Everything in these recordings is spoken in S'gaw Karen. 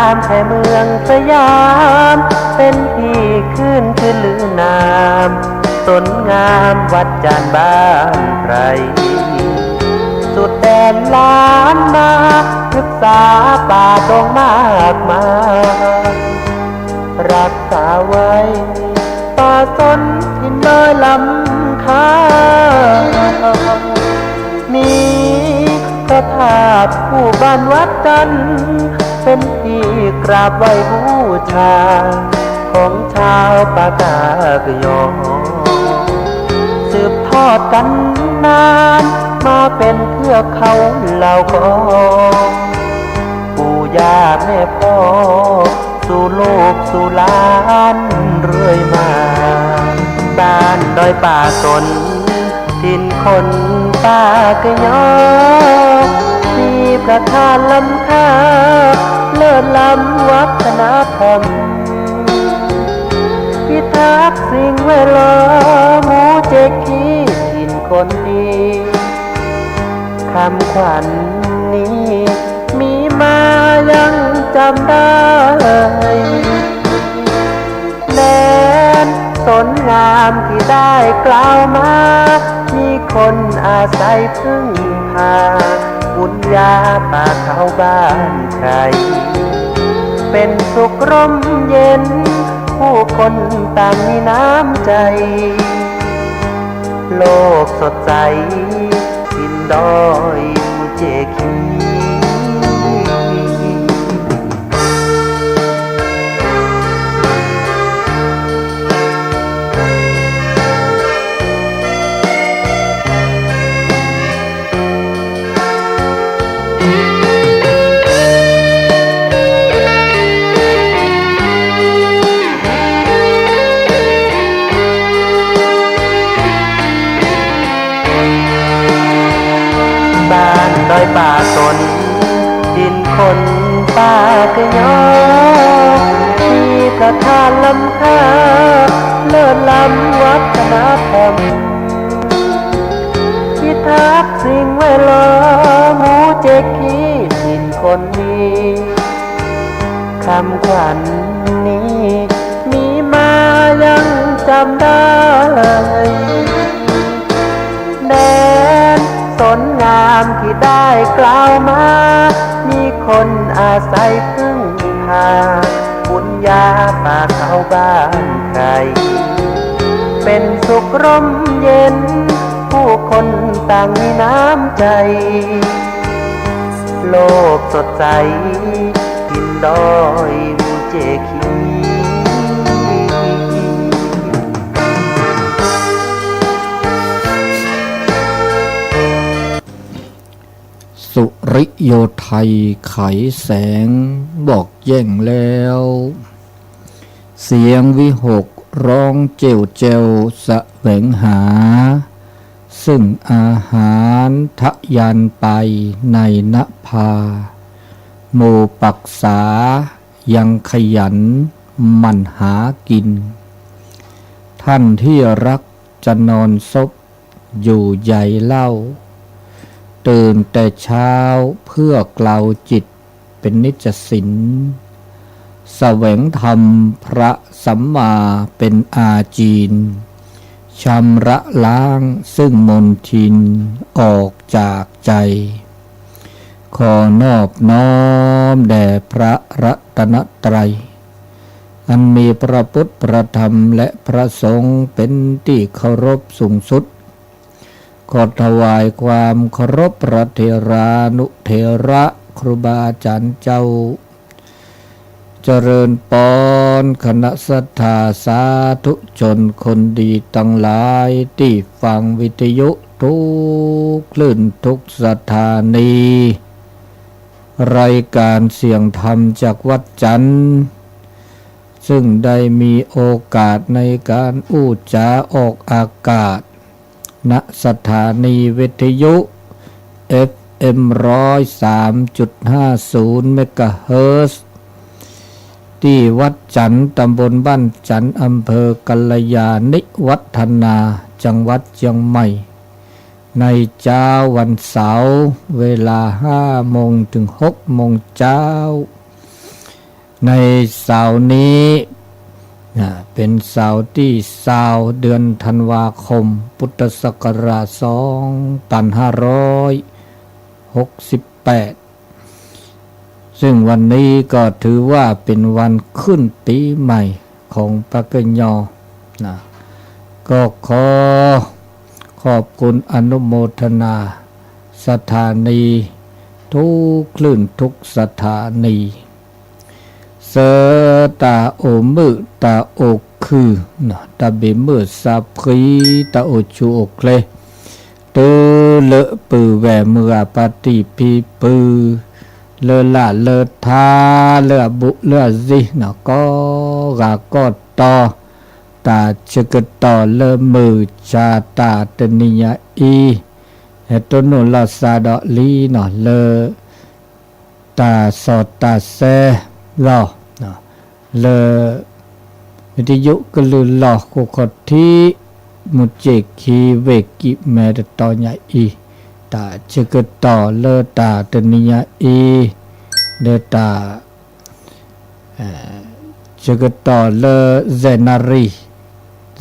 แถมแค่เมืองสยามเป็นที่ขึ้นชื่อลือนาม สนงามวัดจันทร์บ้านไพร สุดแดนล้านนา พฤกษาป่าดงมากมาย รักษาไว้ ป่าสนถิ่นดอยลำคา มีพระธาตุคู่บ้านวัดจันทร์ เป็นที่กราบไหว้บูชา ของชาวปากากยอ สืบทอดกันนาน มาเป็นเทือกเขาเหล่ากอ ปู่ย่าแม่พ่อ สู่ลูกสู่หลานเรื่อยมา บ้านดอยป่าสน ถิ่นคนปากยอ มีพระธาตุล้ำค่า เลิศล้ำวัฒนธรรม พิทักษ์สิ่งแวดล้อม หมู่เจ๊กขี้ถิ่นคนดี คำขวัญนี้มีมายังจำได้ แดนสนงามที่ได้กล่าวมา มีคนอาศัยพึ่งพา บุญญาป่าเขาบ้านไพร เป็นสุขร่มเย็น ผู้คนต่างมีน้ำใจ โลกสดใส ถิ่นดอยหมู่เจ๊กขี้ บ้านดอยป่าสน ถิ่นคนปากยอ มีพระธาตุล้ำค่า เลิศล้ำวัฒนธรรม พิทักษ์สิ่งแวดล้อม หมู่เจ๊กขี้ถิ่นคนดี คำขวัญนี้มีมายังจำได้ แดนสนงามที่ได้กล่าวมา มีคนอาศัยพึ่งพา บุญญาป่าเขาบ้านไพร เป็นสุขร่มเย็น ผู้คนต่างมีน้ำใจ โลกสดใส ถิ่นดอยหมู่เจ๊กขี้ สุริโยไทยไขแสงบอกแจ้งแล้ว เสียงวิหกร้องเจ้วเจ้วแสวงหา ซึ่งอาหารทะยานไปในนภา หมู่ปักษายังขยันหมั่นหากิน ท่านที่รักจะนอนซบอยู่ใยเล่า ตื่นแต่เช้าเพื่อกลาวจิตเป็นนิจสิน แสวงธรรมพระสัมมาเป็นอาจีน ชำระล้างซึ่งมลทินออกจากใจ ขอนอบน้อมแด่พระรัตนตรัย อันมีพระพุทธพระธรรมและพระสงฆ์เป็นที่เคารพสูงสุด ขอถวายความเคารพพระเถรานุเถระครูบาอาจารย์เจ้า เจริญปอนคณะศรัทธาสาธุชนคนดีทั้งหลายที่ฟังวิทยุทุกคลื่นทุกสถานี รายการเสียงธรรมจากวัดจันทร์ ซึ่งได้มีโอกาสในการอู้จ๋าออกอากาศ ณ สถานีวิทยุ เอฟเอ็ม ร้อยสามจุดห้าศูนย์ เมกะเฮิรตซ์ ที่วัดจันทร์ ตำบลบ้านจันทร์ อำเภอกัลยาณิวัฒนา จังหวัดเชียงใหม่ ในเช้าวันเสาร์ เวลาห้าโมงถึงหกโมงเช้า ในเสาร์นี้ นะ เป็นเสาร์ที่ซาว เดือนธันวาคม พุทธศักราช สองพันห้าร้อยหกสิบแปด ซึ่งวันนี้ก็ถือว่าเป็นวันขึ้นปีใหม่ของปากกยอ นะ ก็ขอขอบคุณอนุโมทนาสถานีทุกคลื่นทุกสถานี ဆၢတၢ်အိၣ်မုာ်တၢ်အိၣ်ခုၣ် တၢ်ဘၣ်မုာ်စၢ်ဖှံ တၢ်အိၣ်ဆူၣ်အိၣ်ချ့ တုၤလၢပုၢ်ဝဲၢ်မုၢ်ဂၤပၢ်တံၢ်ဖံဖု လၢလၢ်လၢထါ လၢအဘူးလၢအစံၤ ကိးဂၤကိးတီၤ တၢ်ဆၢကတီၢ်လၢမုၢ်ဆါတၢ်တနံၤညါအံၤ ဟဲတိၢ်နီၣ်လီၤစၢ်ဒီးလံနီၤ လၢ တၢ်စီၣ်တၢ်ဆဲလီၤ လၢ ဝံသယုကလုၢ်လီၢ် ဃိးခီၣ်ထံး မုၢ်ဆ့ၣ်ခံ ဝ့ၢ်ကံးမဲ တတီၤညါအံၤ တၢ်ဆၢကတီၢ်လၢတၢ်တနံၤညါအံၤ လၢတၢ် ဆၢကတီၢ်လၢ စဲးနၣ်ရံၣ်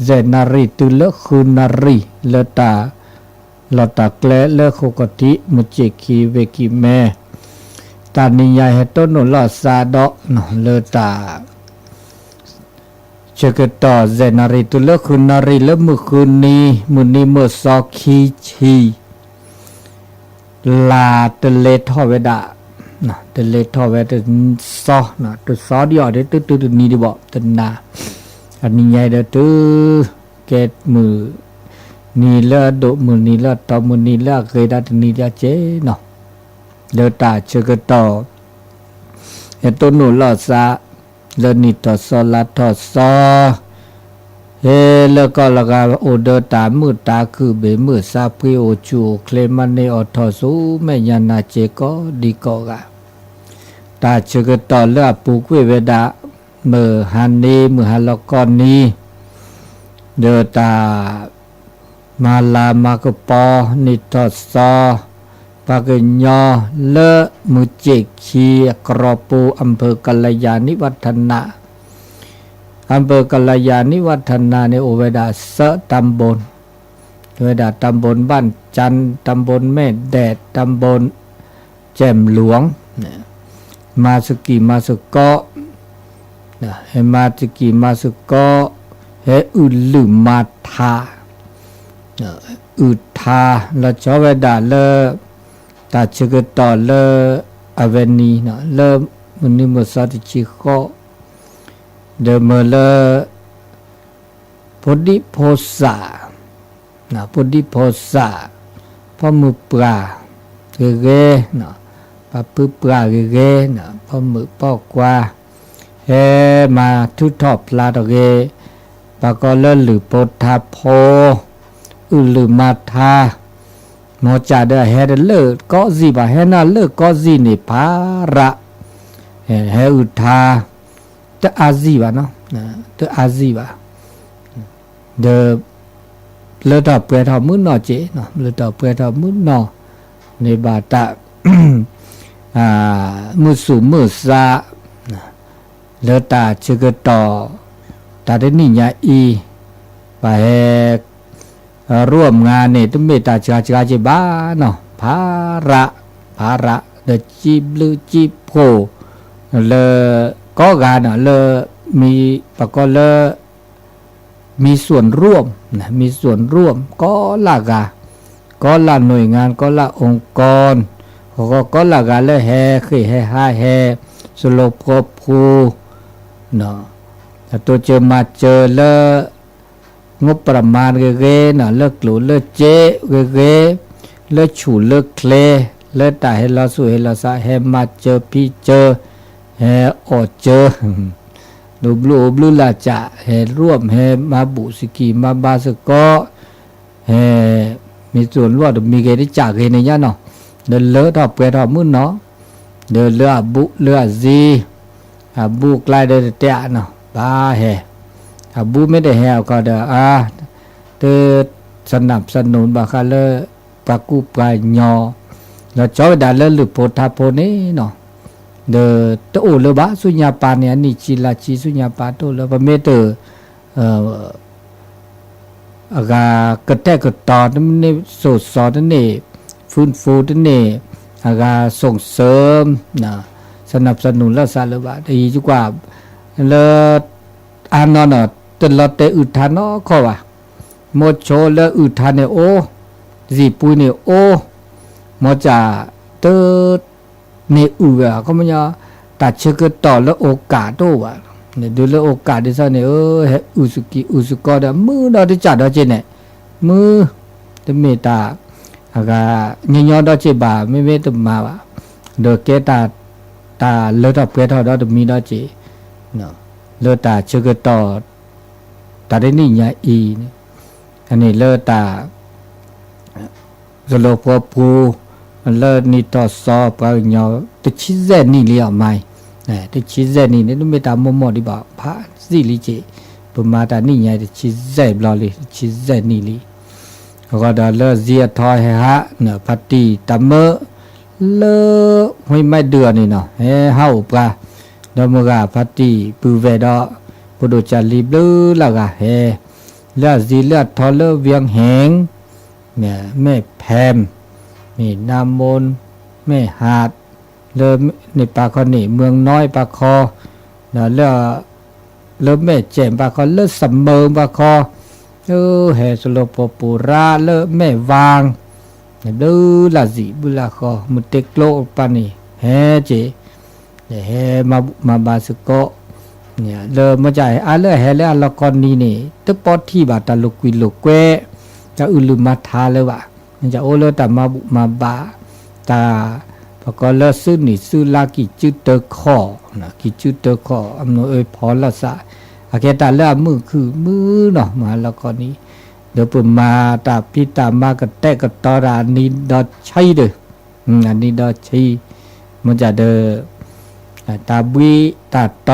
စဲးနၣ်ရံၣ်တုၤလၢဃုနၣ်ရံၣ် လၢတၢ် လီၢ်တၢ်ကျဲလၢဃိးခီၣ်ထံး မုၢ်ဆ့ၣ်ခံ ဝ့ၢ်ကံးမဲ တၢ်နံၤညါဟဲတိၢ်နီၣ်လီၤစၢ်ဒီး လၢတၢ် ဆၢကတီၢ် စဲးနၣ်ရံၣ်တုၤလၢဃုနၣ်ရံၣ် လၢမုၢ်ဃုနံၤ မုၢ်နံၤမုၢ်သီခံဆံ လါတလဲၤထီၣ်ဝဲဒၣ် တလဲၤထီၣ်ဝဲတသီ တသီဒံးအီၤဒီး တုၤတုၤတနံၤဒံးဘၣ် တနၤ အနံၤညါဒီးတုၤ ကဲမုၢ်နံၤလၢအဒိၣ် မုၢ်နံၤလၢအတီၤ မုၢ်နံၤလၢအဂ့ၤဒၣ်တနံၤဒံးကဲနီၤ လၢတၢ်ဆၢကတီၢ် ဟဲတိၢ်နီၣ်လီၤစၢ် လၢနံၣ်ထီၣ်သီလါထီၣ်သီ ဟဲလၢကီၢ်လၢဂၤ အိၣ်ဒီးတၢ်မုာ်တၢ်ခုၣ် ဘၣ်မုာ်စၢ်ဖှံ အိၣ်ဆူၣ်အိၣ်ချ့ မၤန့ၢ်အီၣ်ထီၣ်ဆူမဲာ်ညါနၤစ့ၢ်ကီးဒံးကိးဂၤ တၢ်ဆၢကတီၢ်လၢအပူၤကွံာ်ဝဲဒၣ် မုၢ်ဟါနံၤ မုၢ်ဟါလီၤခီနံၤ ဒီးတၢ် မၤလၤမၤကပီၤ နံၣ်ထီၣ်သီ ပှၤကညီလၢမုၢ်ဆ့ၣ်ခံအကရီပူၤ အမ်ၣ်ဖၢၣ်ကလယၤနံဝၣ်ထနၣ် အမ်ၣ်ဖၢၣ်ကလယၤနံဝၣ်ထနၣ်န့ၣ် အိၣ်ဝဲဒၣ်သၢတၢ်ဘိၣ် အိၣ်ဝဲဒၣ်တၢ်ဘိၣ်ဘၣ်စၣ် တၢ်ဘိၣ်မဲာ်ဒဲး တၢ်ဘိၣ်ကၠဲၣ်မလွံ မၤသကိးမၤသကိး ဟဲမၤသကိးမၤသကိး ဟဲအုၣ်လုၢ်မၤထါ အုၣ်ထါ လီၤဆီဝဲဒၣ်လၢ တၢ်ဆၢကတီၢ်လၢ အဝဲနံၤ လၢမုၢ်နံၤမုၢ်သီတဆံဃိး ဒီးမ့ၢ်လၢ ဖိဒံဖိသၣ် ဖိဒံဖိသၣ် ဖီမုၢ်ပှၢ်ဂ့ၤဂ့ၤ ပှၤဖုပှၢ်ဂ့ၤဂ့ၤ ဖီမုၢ်ဖီကွၢ် ဟဲမၤထုးထီၣ်ဖျါထီၣ်ဂ့ၤ ပှၤကိးလၢလုၢ်ဖိထါဖိ အုၣ်လုၢ်မၤထါ မ်ကၢ်ဒီးဟဲတလၢာ်ကီးစံၣ်ဘၣ် ဟဲနၤလၢာ်ကီးစံၣ်န့ၣ် ဖးရး ဟဲအုၣ်ထါ တအါစံၣ်ဘၣ်နီၤ တအါစံၣ်ဘၣ် ဒီး လၢထီၣ်ပှဲၤထီၣ်မုၢ်နီၢ်က့ၤ လၢထီၣ်ပှဲၤထီၣ်မုၢ်နီၢ် န့ၣ်ဘၣ်တၢ် မုၢ်သူၣ်မုၢ်သး လၢတၢ်ဆၢကတီၢ် တၢ်တနံၣ်ညါအံၤ ပှၤဟဲ ရိၣ်မးန့ၣ် တမ့ၢ်တၢ်စှၤစှၤက့ၤဘၣ်နီၤ ဖးရး ဖးရး ဒီးစံးဘျုးစံးဖှိၣ် လၢ ကိးဂၤနီၤ လၢ မံၤ ပှၤကိးလၢ มีส่วนร่วม มีส่วนร่วม ကိးလၢဂၤ ကိးလၢ หน่วยงาน ကိးလၢ องค์กร ကိးလၢဂၤလၢဟဲဃ့ၢ်ဟဲဟါဟဲ စလိၣ်ဖိဖှူ တိစၢၤမၤစၢၤလၢ งบประมาณ ဂ့ၤဂ့ၤနီၤ လၢကျိၣ်လၢစ့ဂ့ၤဂ့ၤ လၢဆူၣ်လၢချ့ လၢတၢ်ဟဲလီၤဆူၣ်ဟဲလီၤဆါ ဟဲမၤစၢၤဖံးစၢၤ ဟဲအီၣ်စၢၤ ဒိးဘျုးအိၣ်ဘျုးလၢ်စၢ် ဟဲရိၣ်ဟဲမၤဘူၣ်စကံၢ်မၤဘါစ့ၢ်ကီး ဟဲ မ့ၢ်သူၣ်လွံၢ်တမံၤဂ့ၤတစၢ်ဂ့ၤန့ၣ်ညါနီၤ ဒီးလၢထီၣ်ပှဲၤထီၣ်မုၢ်နီၤ ဒီးလၢအဘူးလၢအစံၤ အဘူးကျါဒီးတတဲအနီၤ ဘၣ်ဟဲ အဘူးမ့ၢ်တဟဲအခီဒီး အါ တ สนับสนุน ဘၣ်ဃးလၢ ပှၤကူပှၤကညီ လီၤဆီဝဲဒၣ်လၢလုၢ်ဖိထါဖိန့ၣ်နီၤ ဒီးတအိၣ်လၢၤဘၣ် ဆူညါပၤန့ၣ် အနံၣ်ဆံလါဆံ ဆူညါပၤတအိၣ်လၢၤ ပမ့ၢ်တ အဂၤကတဲာ်ကတီၤ တန့ၢ်စိာ်စီၤ တန့ၢ် ဖုၣ်ဖူ တန့ၢ် အဂၤစိာ်စၢၤ စနၢၣ်စနူၣ်လၢစးလၢၤဘၣ် တယံၤကွၢ် လၢ အါနီၢ်နီၢ် တလီၤတဲာ်အုၣ်ထါနီတခီဘၣ်. မိၢ်ဆိလၢအုၣ်ထါန့ၣ်အိၣ်, ယံာ်ပူၤန့ၣ်အိၣ်, မိၢ်စၢ်တ န့ၢ်အုၣ်ဝဲ အခီပညီ တၢ်ဆၢကတီၢ်လၢအိၣ်ကးတအိၣ်ဘၣ်. ဒုးလၢအိၣ်ကးဒ်သိးန့ၣ် ဟဲအုၣ်စကံအုၣ်စကီဒီး မုၢ်ဒီးတစၢ်ဒီးက့ၤန့ၣ် မုၢ် တမ့ၢ်တၢ် အဂၤ ညီညီဒီးက့ၤဘၣ် မ့မ့ၢ်တမၤဘၣ် ဒီးကဲတၢ် တၢ်လၢထီၣ်ပှဲၤထီၣ်ဒီးတမံၤဒီးက့ၤ လၢတၢ်ဆၢကတီၢ် တၢ်တနံၣ်ညါအံၤန့ၣ် အန့ၣ်လၢတၢ် စလိၣ်ဖီပူၤ လၢနံၣ်ထီၣ်စီၤပှၤကညီ တဆံယဲၢ်နံၣ်လံအီၤမါအံၤ, တဆံယဲၢ်နံၣ်န့ၣ် တမ့ၢ်တၢ်မိၢ်မိၢ်ဒံးဘၣ် ဖးစံၣ်လံက့ၤ, ပမၤတၢ်နံၣ်ညါအံၤ တဆံယဲၢ်ဘျီလံ တဆံယဲၢ်နံၣ်လံ. အဃိဒီးလၢအံၤအထီဟဲဟး ဖါတံၢ်တၢ်မၢ လၢ ဝ့ၢ်မၢဒုးအီၤန့ၣ်နီၤ ဟဲဟးအိၣ်ပှၤ ဒီးမုၢ်ဂၤဖါတံၢ်ပုၢ်ဝဲၢ်ဒီး ဖိဒိၣ်ကၢ်လံၤဘျုးလၢ်ဂၤဟဲ လၢအံၤလၢအထီလၢ ဝၢၢ်ဟ့ၣ် မဲၢ်ဖဲမ် မ့ၢ်နါမူၣ် မဲၢ်ဟး လၢန့ၣ်ပာ်ခီန့ၣ် မုၢ်နီၢ်ပာ်ခီ ဒီးလၢ လၢမဲၢ်ကဲၣ်ပာ်ခီ လၢစမၢၢ်ပာ်ခီ လၢဟဲစလိၣ်ဖီပူၤရၣ် လၢမဲၢ်ဝၣ် ဘျုးလၢ်စံာ်ဘျုးလၢ်ဃီ မုၢ်တ့ကျိပာ်န့ၣ် ဟဲက့ၤ ဟဲမၤဘူၣ်မၤဘါစ့ၢ်ကီး လၢမ့ၢ်အါလၢအဟဲလၢအလီၢ်ကီၢ်နံၤန့ၣ် တပီထံၣ်ဘၣ်တၢ်လိာ်ကွံာ်လိာ်ကွဲ တၢ်အုၣ်လုၢ်မၤထါလၢၤဘၣ်. မ့ၢ်အိၣ်လၢတၢ်မၤဘူၣ်မၤဘါ တၢ် ပကိးလၢစုနံၣ်စုလါကံၢ်စုတၢခီၣ် ကံၢ်စုတၢခီၣ် အမ့ၢ်အၢဖီလၢ်စး အကဲတၢ်လၢအမုာ်ခုၣ်မုာ်နီၢ် မၤလီၢ်ကီၢ်နံၤ ဒီးပမၤတၢ်ဖံးတၢ်မၤကတဲာ်ကတီၤတၢ်အနံၤဒီးဆံးဒီး အနံၤဒီးဆံး မ့ၢ်ဒၣ်ဒီး တၢ်ဘှံးတၢ်တီၤ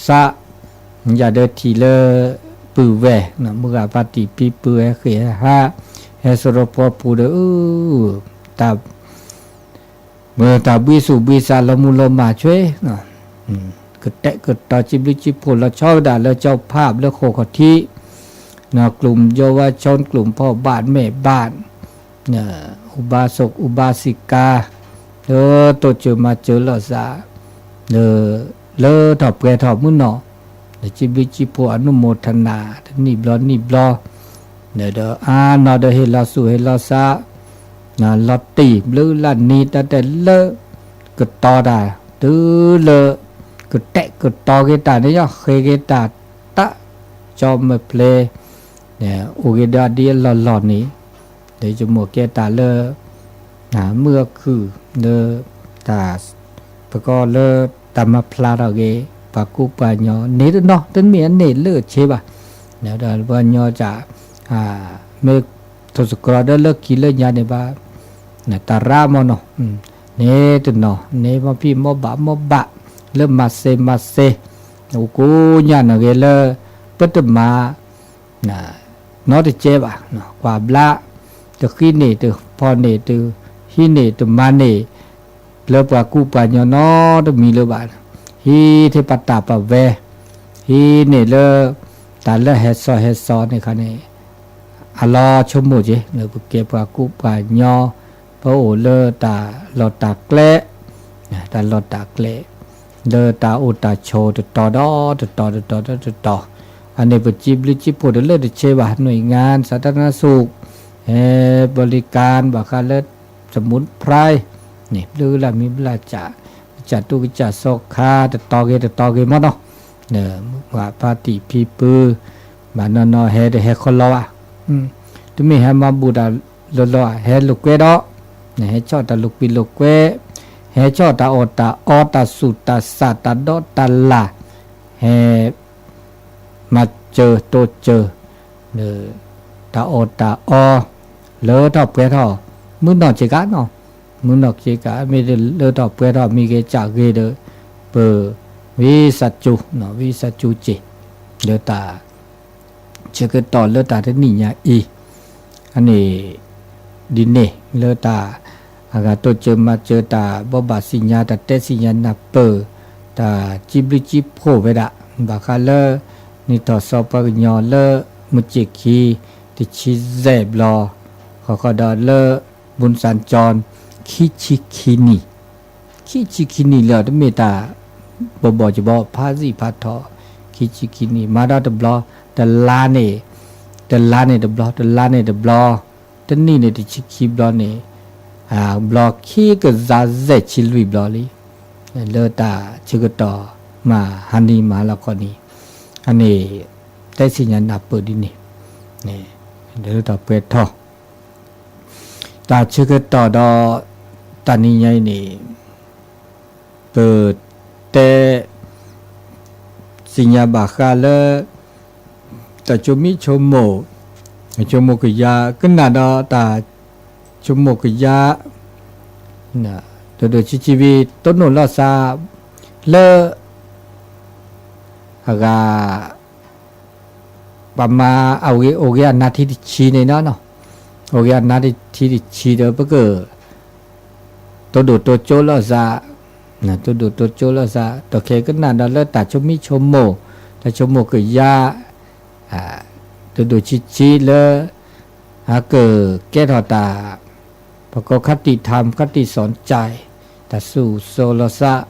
စး မ့ၢ်ဒၣ်ဒီးထံၣ်လၢ ပုၢ်ဝဲၢ် မုၢ်ဂၤဖါတံၢ်ဖံပုၢ်ဟဲဃ့ၢ်ဟဲဟး ဟဲစရီဖီပူၤဒီး တၢ် မ့ၢ်တၢ်ဘှံးစူၣ်ဘှံးစးလီၤမုၢ်လီၤမၢ်ဆွဲ ကတဲာ်ကတီၤစံးဘျုးစံးဖှိၣ်လီၤဆီဝဲဒၣ်လၢကၠီဖးဘျၢဃိာ်ခီၣ်ထံး ကျိၣ်ယိဝါဆီကျိၣ်ဖီၣ်ဘၣ်မဲာ်ဘၣ် ဥဘါစူၣ် ဥဘါစံးကါ လၢတိစၢၤမၤစၢၤလိာ်သး လၢ လၢထီၣ်ပှဲၤထီၣ်မုၢ်နီၢ် လၢစံးဘျုးစံးဖှိၣ်အနုမော်ထနာ တနံၣ်ဘျီနံၣ်ဘျီ ဒီးအါနီၢ်ဒီးဟ့ၣ်လီၤစူၣ်ဟ့ၣ်လီၤစး လီၤတံၢ်ဘျုးလၢ်နံၤ တၢ်တဲလၢ ကတီၤတၢ် တုၤလၢ ကတဲာ်ကတီၤက့ၤတၢ်န့ၣ် ဃ့က့ၤတၢ်တၢ် ကၠီမဲာ်ဖျဲး အိၣ်က့ၤဒီးဒ်အလီၢ်လီၢ်န့ၣ် ဒီးယမိၢ်ကဲတၢ်လၢ မုၢ်အခုၣ် လၢ တၢ် ပကိးလၢတၢ်မၤဖျါထီၣ်က့ၤ ပှၤကူပှၤညီန့ၣ်တနီၤ တမ့ၢ်အန့ၣ်လၢအဆ့ဘၣ် ဒီးပှၤညီက မ့ၢ်ထိၣ်သတြီၤဒီးလၢခံလၢညါန့ၣ်ဘၣ် တၢ်ရၣ်မနီၤ န့ၣ်တနီၤ န့ၣ်မီၢ်ဖံးမီၢ်ဘၣ်မီၢ်ဘၣ် လၢမၤစ့မၤစ့ အိၣ်ကိးညါနီၢ်ဂ့ၤလၢ ပတမၤ နီတကဲဘၣ် ကွၢ်ဘျါ တဃံန့ၢ်တဖီၣ်န့ၢ်တဟံးန့ၢ်တမၤန့ၢ် လၢပှၤကူပှၤညီနီတမံၤလၢၤဘၣ် ဟံးထဲပတၢ်ပဝဲ ဟံးန့ၢ်လၢ တၢ်လၢဟဲစိာ်ဟဲစိာ်န့ၣ်ခါန့ၣ် အလီၤဆိကမိၣ်က့ၤ လၢပကဲပှၤကူပှၤညီ ပအိၣ်လၢတၢ်လီၢ်တၢ်ကျဲ တၢ်လီၢ်တၢ်ကျဲ လၢတၢ်အိၣ်တၢ်ဆိးတတီၤဒီးတတီၤတတီၤဒီးတတီၤ အန့ၣ်ပစံးဘျုးစံးဖှိၣ်တလၢတဆ့ဘၣ် หน่วยงานสาธารณสุข ဟဲ บริการ ဘၣ်ဃးလၢ สมุนไพร န့ၣ် ဘျုးလၢ်မံၤဘျုးလၢ်စၢ် ကစၢ်တူၢ်ကစၢ်စီၤခါ တတီၤဂ့ၤတတီၤဂ့ၤမနီၤ ပှၤဖါတံၢ်ဖံပုၢ် ဘၣ်နီၢ်နီၢ်ဟဲတဟဲခီလီၤဘၣ် တမ့ၢ်ဟဲမၤဘူၣ်တၢ်လီၤလီၤ ဟဲလိာ်ကွဲဒီး ဟဲဆီၣ်တၢ်လိာ်ကွံလိာ်ကွဲ ဟဲဆီၣ်တၢ်အီၣ်တၢ်အီတၢ်ဆူၣ်တၢ်စၢ်တၢ်ဒီးတၢ်လၢ် ဟဲ မၤစၢၤတိစၢၤ လၢ တၢ်အီၣ်တၢ်အီ လၢထီၣ်ပှဲၤထီၣ် မုၢ်နီၢ်စ့ၢ်ကီးနီၤ မုၢ်နီၢ်စ့ၢ်ကီး မ့ၢ်လၢထီၣ်ပှဲၤထီၣ်မံၤဂ့ၤစၢ်ဂ့ၤဒီး ပ ဝံသးစူၤ ဝံသးစူၤစ့ၢ် လၢတၢ် ဆၢကတီၢ်လၢတၢ်တနံၣ်ညါအံၤ အန့ၣ် ဒ်န့ၣ်လၢတၢ် အဂၤတိစၢၤမၤစၢၤတၢ်ဘိးဘၣ်သ့ၣ်ညါ တၢ်တဲသ့ၣ်ညါနၢ်ပၢၢ် တၢ်စံးဘျုးစံးဖှိၣ်ဝဲဒၣ် ဘၣ်ဃးလၢ နံၣ်ထီၣ်သီပှၤကညီလၢ မုၢ်စ့ၣ်ခံ တဆံယဲၢ်ဘျီ ဃီဃီဒီးလၢ ဘုန်းသီကၠီ ခံဆံခံနံၣ် ခံဆံခံနံၣ်လၢအီၤ တမ့ၢ်တၢ် ဘီၣ်ဘီၣ်ကဘီ ဖးသံၣ်ဖးထီ ခံဆံခံနံၣ် မၤဒီးတဘျီ တလါန့ၣ် တလါန့ၣ်တဘျီ တလါန့ၣ်တဘျီ တနံၣ်န့ၣ်တဆံခံဘျီန့ၣ် ဘျီခံကယၤယဲၢ်ဆံလွံၢ်ဘျီလံ လၢတၢ်ဆၢကတီၢ်မၤဟါနံၤမၤလီၤခီနံၤ အန့ၣ် တဲသ့ၣ်ညါနၢ်ပၢၢ်ဒ်န့ၣ် လၢတၢ်ပှဲၤထီၣ် တၢ်ဆၢကတီၢ်ဒီး တနံၤညါအံၤန့ၣ် ပတဲ သ့ၣ်ညါဘၣ်ဃးလၢ တၢ်ဆိမိၣ်ဆိမိၣ် ဆိကမိၣ်ကယၤ ကနၣ်ဒီးတၢ်ဆိကမိၣ်ကယၤ ဒိၣ်ဒိၣ်ဆံးဆံးဝံၤ တိၢ်နီၣ်လိာ်သး လၢ အဂၤ ပမၤအဝံၤအိၣ်ဂ့ၤအနါထံတဆံန့ၣ်နီၤ, အိၣ်ဂ့ၤအနါထံတဆံဒီး ပက တိၢ်ဒိၣ်တိစၢၤလိာ်သး, တိၢ်ဒိၣ်တိစၢၤလိာ်သး ဒီးခဲကနၣ်ဒီးလၢတၢ်ဆိမိၣ်ဆိမိၣ်, တၢ်ဆိကမိၣ်ကယၤ, ဒိၣ်ဒိၣ်ဆံးဆံးလၢ အကကဲထီၣ်တၢ် ပကိးခါတံၢ်ထၢမ် ခါတံၢ်စီၣ်ကၠဲး တၢ်သူၣ်စိလိာ်သး,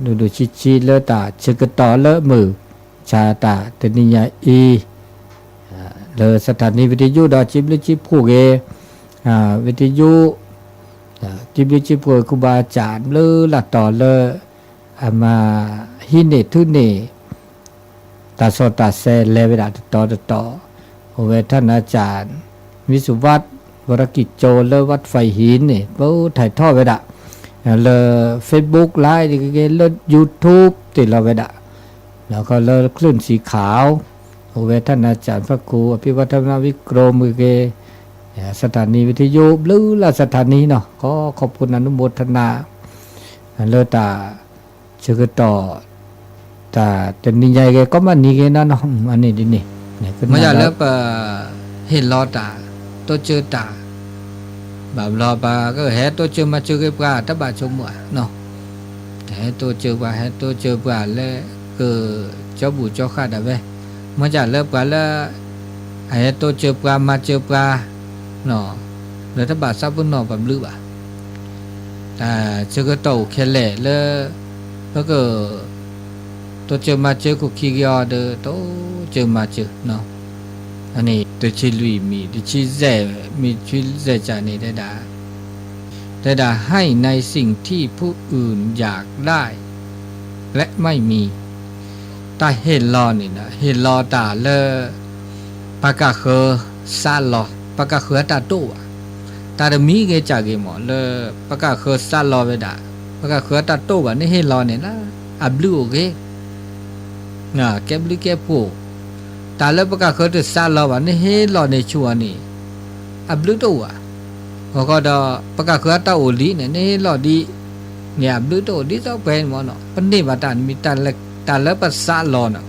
ဒိၣ်ဒိၣ်ဆံးဆံးလၢတၢ်ဆၢကတီၢ်လၢမုၢ်ဆါတၢ်တနံၤညါအံၤ, လၢစထၣ်နံၣ်ဝံၤတယိဒီး စံးဘျုးစံးဖှိၣ်ဂ့ၤ, ဝံၤတယိ စံးဘျုးစံးဖှိၣ် ခူဘၣ်စၢ်ဘျုးလၢတီၤလၢ အမၤဟံးန့ၢ်ထုးန့ၢ် တၢ်စီၣ်တၢ်ဆဲလဲၤဝဲဒၣ်တတီၤတတီၤ, အိၣ်ဝဲထၣ်နၤစၢ် ဝံၣ်စူၣ်ဝၣ် ဝရကံၣ်ကၠိလၢ ဝၣ်ဖၢၣ်ဟံၣ် န့ၣ် ပထၢၣ်ထီၣ်ဝဲဒၣ် လၢ Facebook Live တဂ့ၤ လၢ YouTube တ့ၢ်လီၤဝဲဒၣ်, ဒီးခီလၢ คลื่นสีขาว အိၣ်ဝဲထၣ်နၤစၢ် ဖးခူ အဖံဝါထၢမနၤ ဝံၣ်ကြိမုၢ်ဂ့ၤ, စထၣ်နံၣ်ဝံၤတယိ ဘျုးလၢစထၣ်နံၣ်နီၤ, ခီခီဖျိနၤနုမိၢ်ထနၤ လၢတၢ်ဆၢကတီၢ် တၢ်တနံၤညါဂ့ၤ ကိးမုၢ်နံၤဂ့ၤနီၤနီၤ, အန့ၣ်ဒ်န့ၣ် မ့ၢ်ဒ်လၢပ ဟ့ၣ်လီၤတၢ် တိစၢၤတၢ် ဘၣ်ဘျီပှၤကဟဲတိစၢၤမၤစၢၤဂ့ၤပှၤ တဘၣ်ဆိကမိၣ်ဧါနီၤ, ဟဲတိစၢၤပှၤ ဟဲတိစၢၤပှၤလၢ ကကၠီဘူၣ်ကၠီဃာ်ဒၣ်ဝဲ, မ့ၢ်ဒ်လၢပှၤလၢ အဟဲတိစၢၤပှၤမၤစၢၤပှၤ လၢတဘၣ်သးပ့ၤနီၣ်ပှၤဘျုးဘၣ် တၢ်ဆၢကတီၢ်အိၣ်ခဲလၢာ်လၢ ပက တိစၢၤမၤစၢၤခိၣ်ခံက့ၤအီၤဒီး တိစၢၤမၤစၢၤနီၤ, အန့ၣ် တဆံလွံၢ်မံၤ တဆံယဲၢ်မံၤ တဆံယဲၢ်ကၢ်န့ၣ်တဲဒၣ် တဲဒၣ် ให้ในสิ่งที่ผู้อื่นอยากได้และไม่มี တၢ်ဟ့ၣ်လီၤန့ၣ် ဟ့ၣ်လီၤတၢ်လၢ ပကဃၢၤစးလီၤ ပကဃၢၤအတၢ်တိာ်ဘၣ်, တၢ်တမံၤဂ့ၤကၢ်ဂ့ၤမး လၢပကဃၢၤစးလီၤဝဲဒၣ် ပကဃၢၤအတၢ်တိာ်ဘၣ်န့ၣ် ဟ့ၣ်လီၤန့ၣ်လၢ အဘျုးအိၣ်ဂ့ၤ ကဲဘျုးကဲဖှိၣ်, တၢ်လၢပကဃၢၤတစးလီၤဘၣ်န့ၣ် ဟ့ၣ်လီၤန့ၣ်ဆူၣ်အီၤန့ၣ် အဘျုးတအိၣ်ဘၣ်, အဃိဒီး ပကဃၢၤအတၢ်အိၣ်လံန့ၣ် န့ၣ်ဟ့ၣ်လီၤဒ်န့ၣ် အဘျုးတအိၣ်ဒ်သိးပှဲၤန့ၣ်မးနီၤ, ပန့ၢ်ဘၣ်တၢ်မံၤ တၢ်လၢပစးလီၤနီၤ,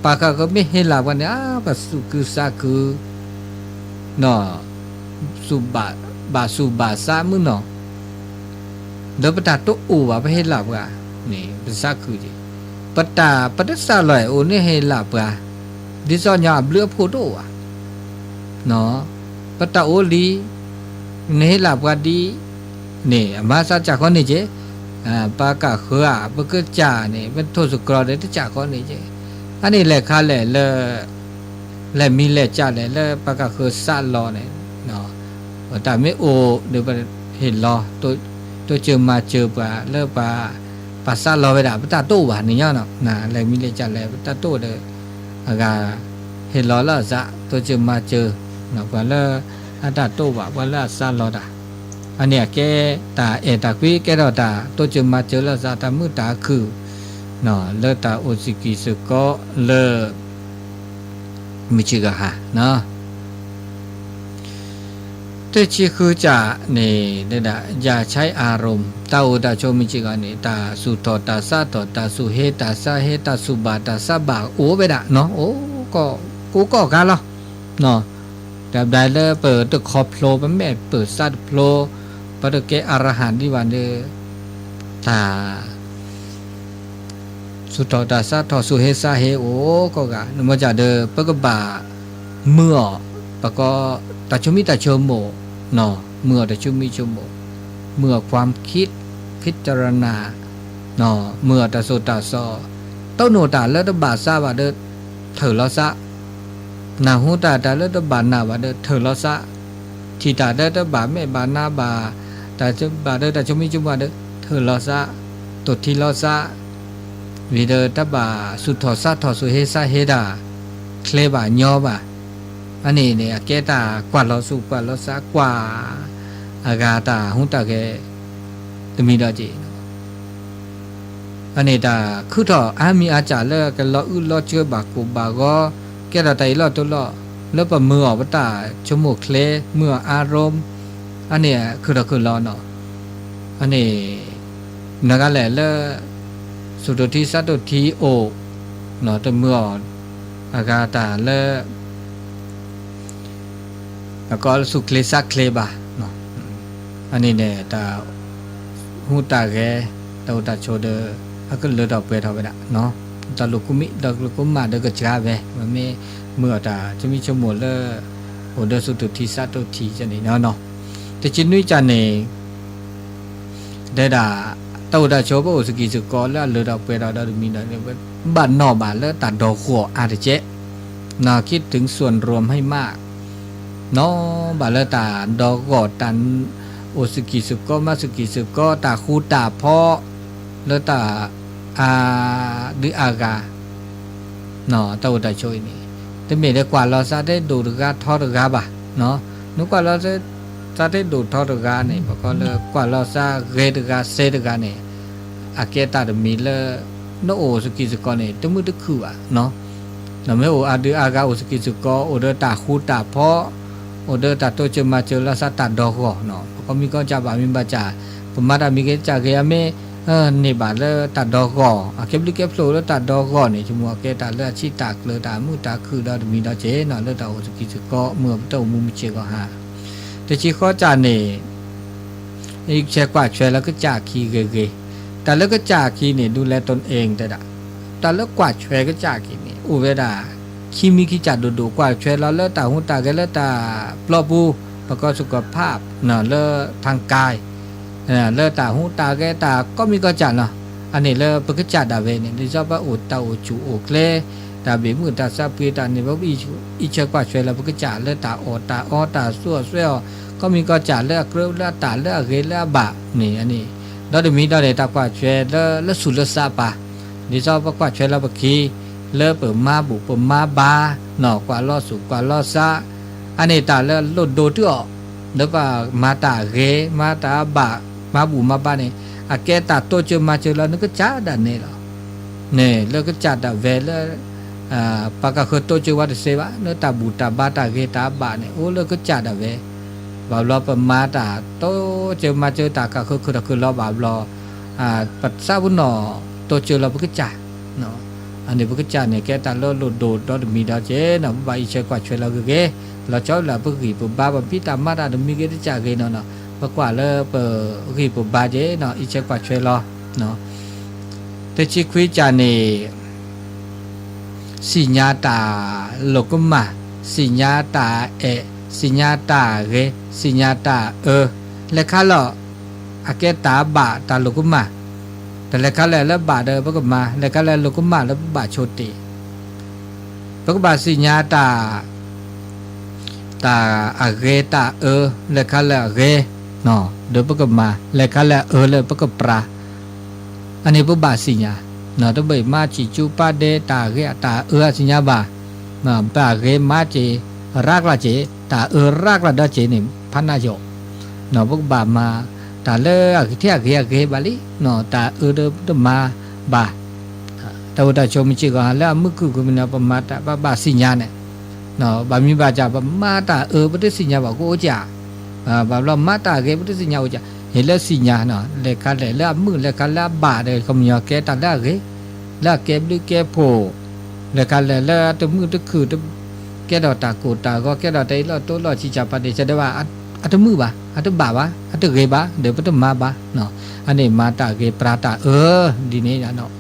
ပှၤဃၢၤကမ့ၢ်ဟ့ၣ်လီၤပှၤန့ၣ် ပသူၣ်ခုသးခု ဘၣ်သူၣ်ဘၣ်သးမုၢ်နီၤ, ဒီးပတၢ်တအိၣ်ဘၣ် ပဟ့ၣ်လီၤပှၤန့ၣ် ပသးခုက့ၤ, ပတၢ်ပတစးလီၤအိၣ်န့ၣ်ဟ့ၣ်လီၤပှၤ, ဒ်သိးညီအဘျုးအဖှိၣ်တအိၣ်ဘၣ် ပတၢ်အိၣ်လံ နဟ့ၣ်လီၤပှၤဒ်န့ၣ် အမၤသးစၢ်ဃီန့ၣ်က့ၤ, ပကဃၢၤဧါ ပကစၢ်န့ၣ် ပထိၣ်သတြီၤဒီးတစၢ်ဃီန့ၣ်က့ၤ, အန့ၣ်လဲၤခါလဲၣ်လၢ လဲၤမံလဲၤကၢ်လဲၣ်လၢပကဃၢၤစးလီၤန့ၣ်, တၢ်မ့ၢ်အိၣ်ဒီးပဟ့ၣ်လီၤ တိစၢၤမၤစၢၤပှၤလၢပှၤ ပှၤစးလီၤဝဲဒၣ်ပတၢ်တိာ်ဘၣ်န့ၣ်ညါနီၤ, လဲၤမံလဲၤကၢ်လဲၣ်ပတၢ်တိာ်ဒီး အဂၤ ဟ့ၣ်လီၤလၢအသး တိစၢၤမၤစၢၤ ပှၤလၢအတၢ်တိာ်ဘၣ် ပှၤလၢအစးလီၤတၢ်, အန့ၣ်အကဲတၢ်အဲၣ်တၢ်ကွံ ကဲထီၣ်တၢ်တိစၢၤမၤစၢၤလၢအသး တၢ်မုာ်တၢ်ခုၣ် လၢတၢ်အိၣ်စ့ၢ်ကီးစ့ၢ်ကီးလၢ မုၢ်ဆ့ၣ်ဂၤဟါ တဆံဃုကၢ်န့ၣ် ဒ်ဒၣ် อย่าใช้อารมณ์ တၢ်အိၣ်တၢ်ဆိးမုၢ်ဆ့ၣ်ဂၤန့ၣ် တၢ်သူၣ်ထီၣ်တၢ်သးထီၣ် တၢ်သူၣ်ဟ့တၢ်သးဟ့ တၢ်သူၣ်ဘၣ်တၢ်သးဘၣ်အိၣ်ဝဲဒၣ်နီၤ, အိၣ်ကိးဂၤလီၤ, တၢ်ဘျါလၢပတခီဖျိ ပမဲာ်ပၢၢ်သးတဖျိ ပတကဲအရဟံဒ်ဘၣ်ဒီး တၢ် ဆူၣ်ထီၣ်တၢ်စးထီၣ် ဆူၣ်ဟ့သးဟ့အိၣ်ကိးဂၤ နမ့ၢ်ကဒီး ပကဘၣ် မုာ်အီၤ ပက တၢ်ဆိမိၣ်တၢ်ဆိကမိၣ် မုာ်အီၤတၢ်ဆိမိၣ်ဆိကမိၣ် မုာ်အီၤ ความคิด พิจารณา မုာ်အီၤတၢ်သိၣ်တၢ်သီ တိၢ်နီၣ်တၢ်လၢတဘၣ်သးဘၣ်ဒီး ထုးလီၤသး နၢ်ဟူတၢ်တၢ်လၢတဘၣ်နၢ်ဘၣ်ဒီး ထုးလီၤသး ထံၣ်တၢ်လၢတဘၣ်မဲာ်ဘၣ်နါဘၣ် တၢ်ဘၣ်ဒီးတၢ်ဆိမိၣ်ဆိကမိၣ်ဒီး ထုးလီၤသး တိၢ်ထံလီၤသး ဝံၤဒီးတဘၣ်ဆူၣ်ထီၣ်စးထီၣ်ဆူၣ်ဟ့သးဟ့တၢ် ချ့ဘၣ်ညီဘၣ်. အန့ၣ်န့ၣ် အကဲတၢ်ကွၢ်လီၤဆူၣ်ကွၢ်လီၤသးကွၢ် အဂၤတၢ်ဟူးတၢ်ဂဲၤ တမံၤဒီးက့ၤ အန့ၣ်တၢ်ခုၣ်ထီၣ်အါမံၤအါစှၤလၢကလီၤအုၣ်လီၤစၢၤဘၣ်ကိၢ်ဘၣ်ဂီၤ ကဲထီၣ်တၢ်အ့ၣ်လိာ်တူၢ်လိာ် လၢပမုာ်အီၤပတၢ်ဆိကမိၣ်ချ့ မုာ်အီၤအါရူမ် အန့ၣ်ခုၣ်ထီၣ်ခုၣ်လီၤနီၤ အန့ၣ် နဂၤလဲၣ်လၢ ဆူၣ်ထီၣ်ထံစးထီၣ်ထံအိၣ် တမုာ်အီၤ အဂၤတၢ်လၢ အကီလၢဆူၣ်ချ့စးချ့ဘၣ်. အန့ၣ်န့ၣ် တၢ်ဟူးတၢ်ဂဲၤ တၢ်အိၣ်တၢ်ဆိးဒီး အကလၢထီၣ်ပှဲၤထီၣ်ဝဲဒၣ် တၢ်လိာ်ကူမံ တၢ်လိာ်ကူမၣ်ဒီးကစှၤဝဲ မ့မ့ၢ်မုာ်အီၤတၢ်ဆိမိၣ်ဆိကမိၣ်လၢ အိၣ်ဒီးဆူၣ်ထီၣ်ထံစးထီၣ်ထံန့ၣ်နီၤ. တဆံနွံကၢ်န့ၣ် တဲဒၣ် တၢ်အိၣ်တၢ်ဆိးပအိၣ်စကံးစကီးလၢအလၢထီၣ်ပှဲၤထီၣ်ဒီးတမံၤဒီး ဘၣ်နီၣ်ဘၣ်လၢတၢ်ဒီဂီၢ်အါတက့ၢ် คิดถึงส่วนรวมให้มาก နီၣ်ဘၣ်လၢတၢ်ဒီဂီၢ် တၢ်အိၣ်စကံးစကီး မၤစကံးစကီး တၢ်ဃူတၢ်ဖိး လၢတၢ် အါဒုးအါဂၤ တၢ်အိၣ်တၢ်ဆိးအံၤန့ၣ် တမ့ၢ်လၢကွၢ်လီၤသးတဒိၣ်တဂၤထီတဂၤဘၣ်. နကွၢ်လီၤသးတဒိၣ်ထီတဂၤန့ၣ် ပကီလၢကွၢ်လီၤသးဂ့ၤတဂၤစဲတဂၤန့ၣ် အကဲတၢ်တမံၤလၢ နအိၣ်စကံးစကီးန့ၣ် တမုာ်တခုၣ်ဘၣ်. နမ့ၢ်အိၣ်အါဒုးအါဂၤအိၣ်စကံးစကီး အိၣ်ဒီးတၢ်ဃူတၢ်ဖိး အိၣ်ဒီးတၢ်တိစၢၤမၤစၢၤလၢသးတၢ်ဒီဂီၢ်နီၤ ပကီမံကီၢ်ကၢ်ဘၣ်မံဘၣ်ကၢ် ပမၤတၢ်မံဂ့ၤတၢ်ဂ့ၤအမ့ၢ် န့ၢ်ဘၣ်လၢတၢ်ဒီဂီၢ် အကဲဘျုးကဲဖျိးလၢတၢ်ဒီဂီၢ်န့ၣ် ဆိကမိၣ်အကဲတၢ်လၢအဆံးတၢ်ကျၢၤတၢ်မုာ်တၢ်ခုၣ်ဒီးတမံၤဒီးက့ၤနီၤ လၢတၢ်အိၣ်စကံးစကီး မုၢ်အပတၢ်အိၣ်မူမုၢ်ဆ့ၣ်ကီးဟါ တဆံဃီကၢ်န့ၣ် အံးဆဲကွၢ်ဆွဲလၢကစၢ်ခံဂ့ၤဂ့ၤ တၢ်လၢကစၢ်ခံန့ၣ် ဒုးလဲတနအ့ၣ်တဲဒၣ် တၢ်လၢကွၢ်ဆွဲကစၢ်ခံန့ၣ် အိၣ်ဝဲဒၣ် ခံမံၤခံကၢ်ဒိၣ်ဒိၣ် ကွၢ်ဆွဲလီၤလၢတၢ်ဟူးတၢ်ဂဲၤလၢတၢ်ပျီပူၤ ပကီၢ်စကီၤဖး လၢ ทางกาย လၢတၢ်ဟူးတၢ်ဂဲၤတၢ်ကိးမံၤကိးကၢ်နီၤ အန့ၣ်လၢပကစၢ်ဒၣ်ဝဲန့ၣ် ဒ်သိးပအိၣ်တၢ်အိၣ်ဆူၣ်အိၣ်ချ့ တၢ်ဘ့ၣ်မုၢ်တၢ်သးပှ့ၤတၢ်န့ၣ် ပအံးဆဲကွၢ်ဆွဲလၢပကစၢ်လၢတၢ်အီၣ်တၢ်အီတၢ်သူအီၣ်စွဲအီၤ ကိးမံၤကိးကၢ်လၢအကြၢးလၢအတၢ်လၢအဂ့ၤလၢအဘၣ်န့ၣ် အန့ၣ် ဒီးတမံၤဒီးန့ၣ် တၢ်ကွၢ်ဆွဲလၢလၢဆူၣ်လၢသးပၢ် ဒ်သိးပကွၢ်ဆွဲလၢပခံ လၢပမၤဘူၣ်ပမၤဘါ ကွၢ်လီၤဆူၣ်ကွၢ်လီၤသး အန့ၣ်တၢ်လၢလိၣ်ဒိၣ်တုၤအီၤ လၢပမၤတၢ်ဂ့ၤ မၤတၢ်ဘၣ် မၤဘူၣ်မၤဘါန့ၣ် အကဲတၢ်တိစၢၤမၤစၢၤလီၤနကစၢ်ဒၣ်နဲလီၤ. န့ၣ် လၢကစၢ်ဒၣ်ဝဲလၢ ပှၤကဃၢၤတိစၢၤဝဲတသ့ဘၣ် လၢတၢ်ဘူၣ်တၢ်ဘါတၢ်ဂ့ၤတၢ်ဘၣ်န့ၣ် အိၣ်လၢကစၢ်ဒၣ်ဝဲ ဘၣ်ဘျီပမၤတၢ်တိစၢၤမၤစၢၤတၢ်ကဃၢၤခုၣ်ထီၣ်ခုၣ်လီၤဘၣ်ဘျီ ပသးပ့ၤနီၣ်တိစၢၤလီၤပကစၢ် အန့ၣ်ပကစၢ်န့ၣ် ကဲတၢ်လၢလိၣ်ဒိၣ်ဒီးတမံၤဒီးက့ၤနီၤ ပဘၣ်အံးဆဲကွၢ်ဆွဲလီၤဂ့ၤဂ့ၤ လီၤဆီလၢပဂံၢ်ပဘါ ပဖံးတၢ်မၤတၢ်တမံၤဂ့ၤတကၢ်ဂ့ၤနီၤနီၤ ပကွၢ်လၢပဂံၢ်ပဘါက့ၤနီၤ အံးဆဲကွၢ်ဆွဲလီၤ တဆံခွံကၢ်န့ၣ် သ့ၣ်ညါတၢ်လိာ်ကမၣ်, သ့ၣ်ညါတၢ်အဲၣ်, သ့ၣ်ညါတၢ်ဂ့ၤ, သ့ၣ်ညါတၢ်အၢ, လဲၤခါလီၤ အကဲတၢ်ဘၣ်တၢ်လိာ်ကမၣ်, တၢ်လဲၤခါလဲၣ်လၢဘၣ်ဒီးပကမၤ, လဲၤခါလဲၣ်လိာ်ကမၣ်လၢပဘၣ်ဆိတ့ၢ်, ပကဘၣ်သ့ၣ်ညါတၢ် တၢ်အဂ့ၤတၢ်အၢ လဲၤခါလဲၣ်အဂ့ၤ ဒီးပကမၤ, လဲၤခါလဲၣ်အၢလၢပကပြး, အန့ၣ်ပဘၣ်သ့ၣ်ညါ, တဘၣ်မၤစံၣ်ကၠူပာ်ဒဲး တၢ်ဂ့ၤတၢ်အၢအသ့ၣ်ညါဘၣ်, တၢ်ဂ့ၤမၤစ့ၢ် ရၤကျါစ့ၢ်, တၢ်အၢရၤကျါဒီးစ့ၢ်န့ၣ် ဖးနးယိာ်, ပကဘၣ်မၤ တၢ်လၢအဂ့ၤထဲအဂ့ၤအဂ့ၤဘၣ်လံ, တၢ်အၢတမၤဘၣ် တၢ်အိၣ်တၢ်ဆိးမုၢ်ဆ့ၣ်ဂီၤ လၢအမုာ်ခုၣ်ကမုာ်နီၤ ပမၤတၢ်ဘၣ်ဘၣ်သ့ၣ်ညါန့ၣ်, ဘၣ်မံၤဘၣ်စၢ် ပမၤတၢ်အၢ ပတသ့ၣ်ညါဘၣ်ကအိၣ်ကၢ်, ဘၣ်ဘျီမၤတၢ်အဂ့ၤ ပတသ့ၣ်ညါအိၣ်ကၢ်, ဟ့ၣ်လၢသ့ၣ်ညါ, လဲၤခါလဲၣ်လၢအမုာ် လဲၤခါလၢအဘၣ်ဒီး ကမုာ်ကဲတၢ်လၢအဂ့ၤ, လၢအကဲဘျုးကဲဖှိၣ်, လဲၤခါလဲၣ်လၢအတမုာ်တခုၣ် ကဲထီၣ်တၢ်ကိၢ်တၢ်ဂီၤ ကဲထီၣ်တၢ်အ့ၣ်လိာ်တိလိာ် ဆံးစၢ်ပာ်ဒ့ၣ်စၢ်ဒဲးဘၣ်, အတမုာ်ဘၣ်, အတဘၣ်ဘၣ်, အတဂ့ၤဘၣ်, ဒီးပတမၤဘၣ်, အန့ၣ်မၤတၢ်ဂ့ၤပြၤတၢ်အၢ, ဒ်န့ၣ်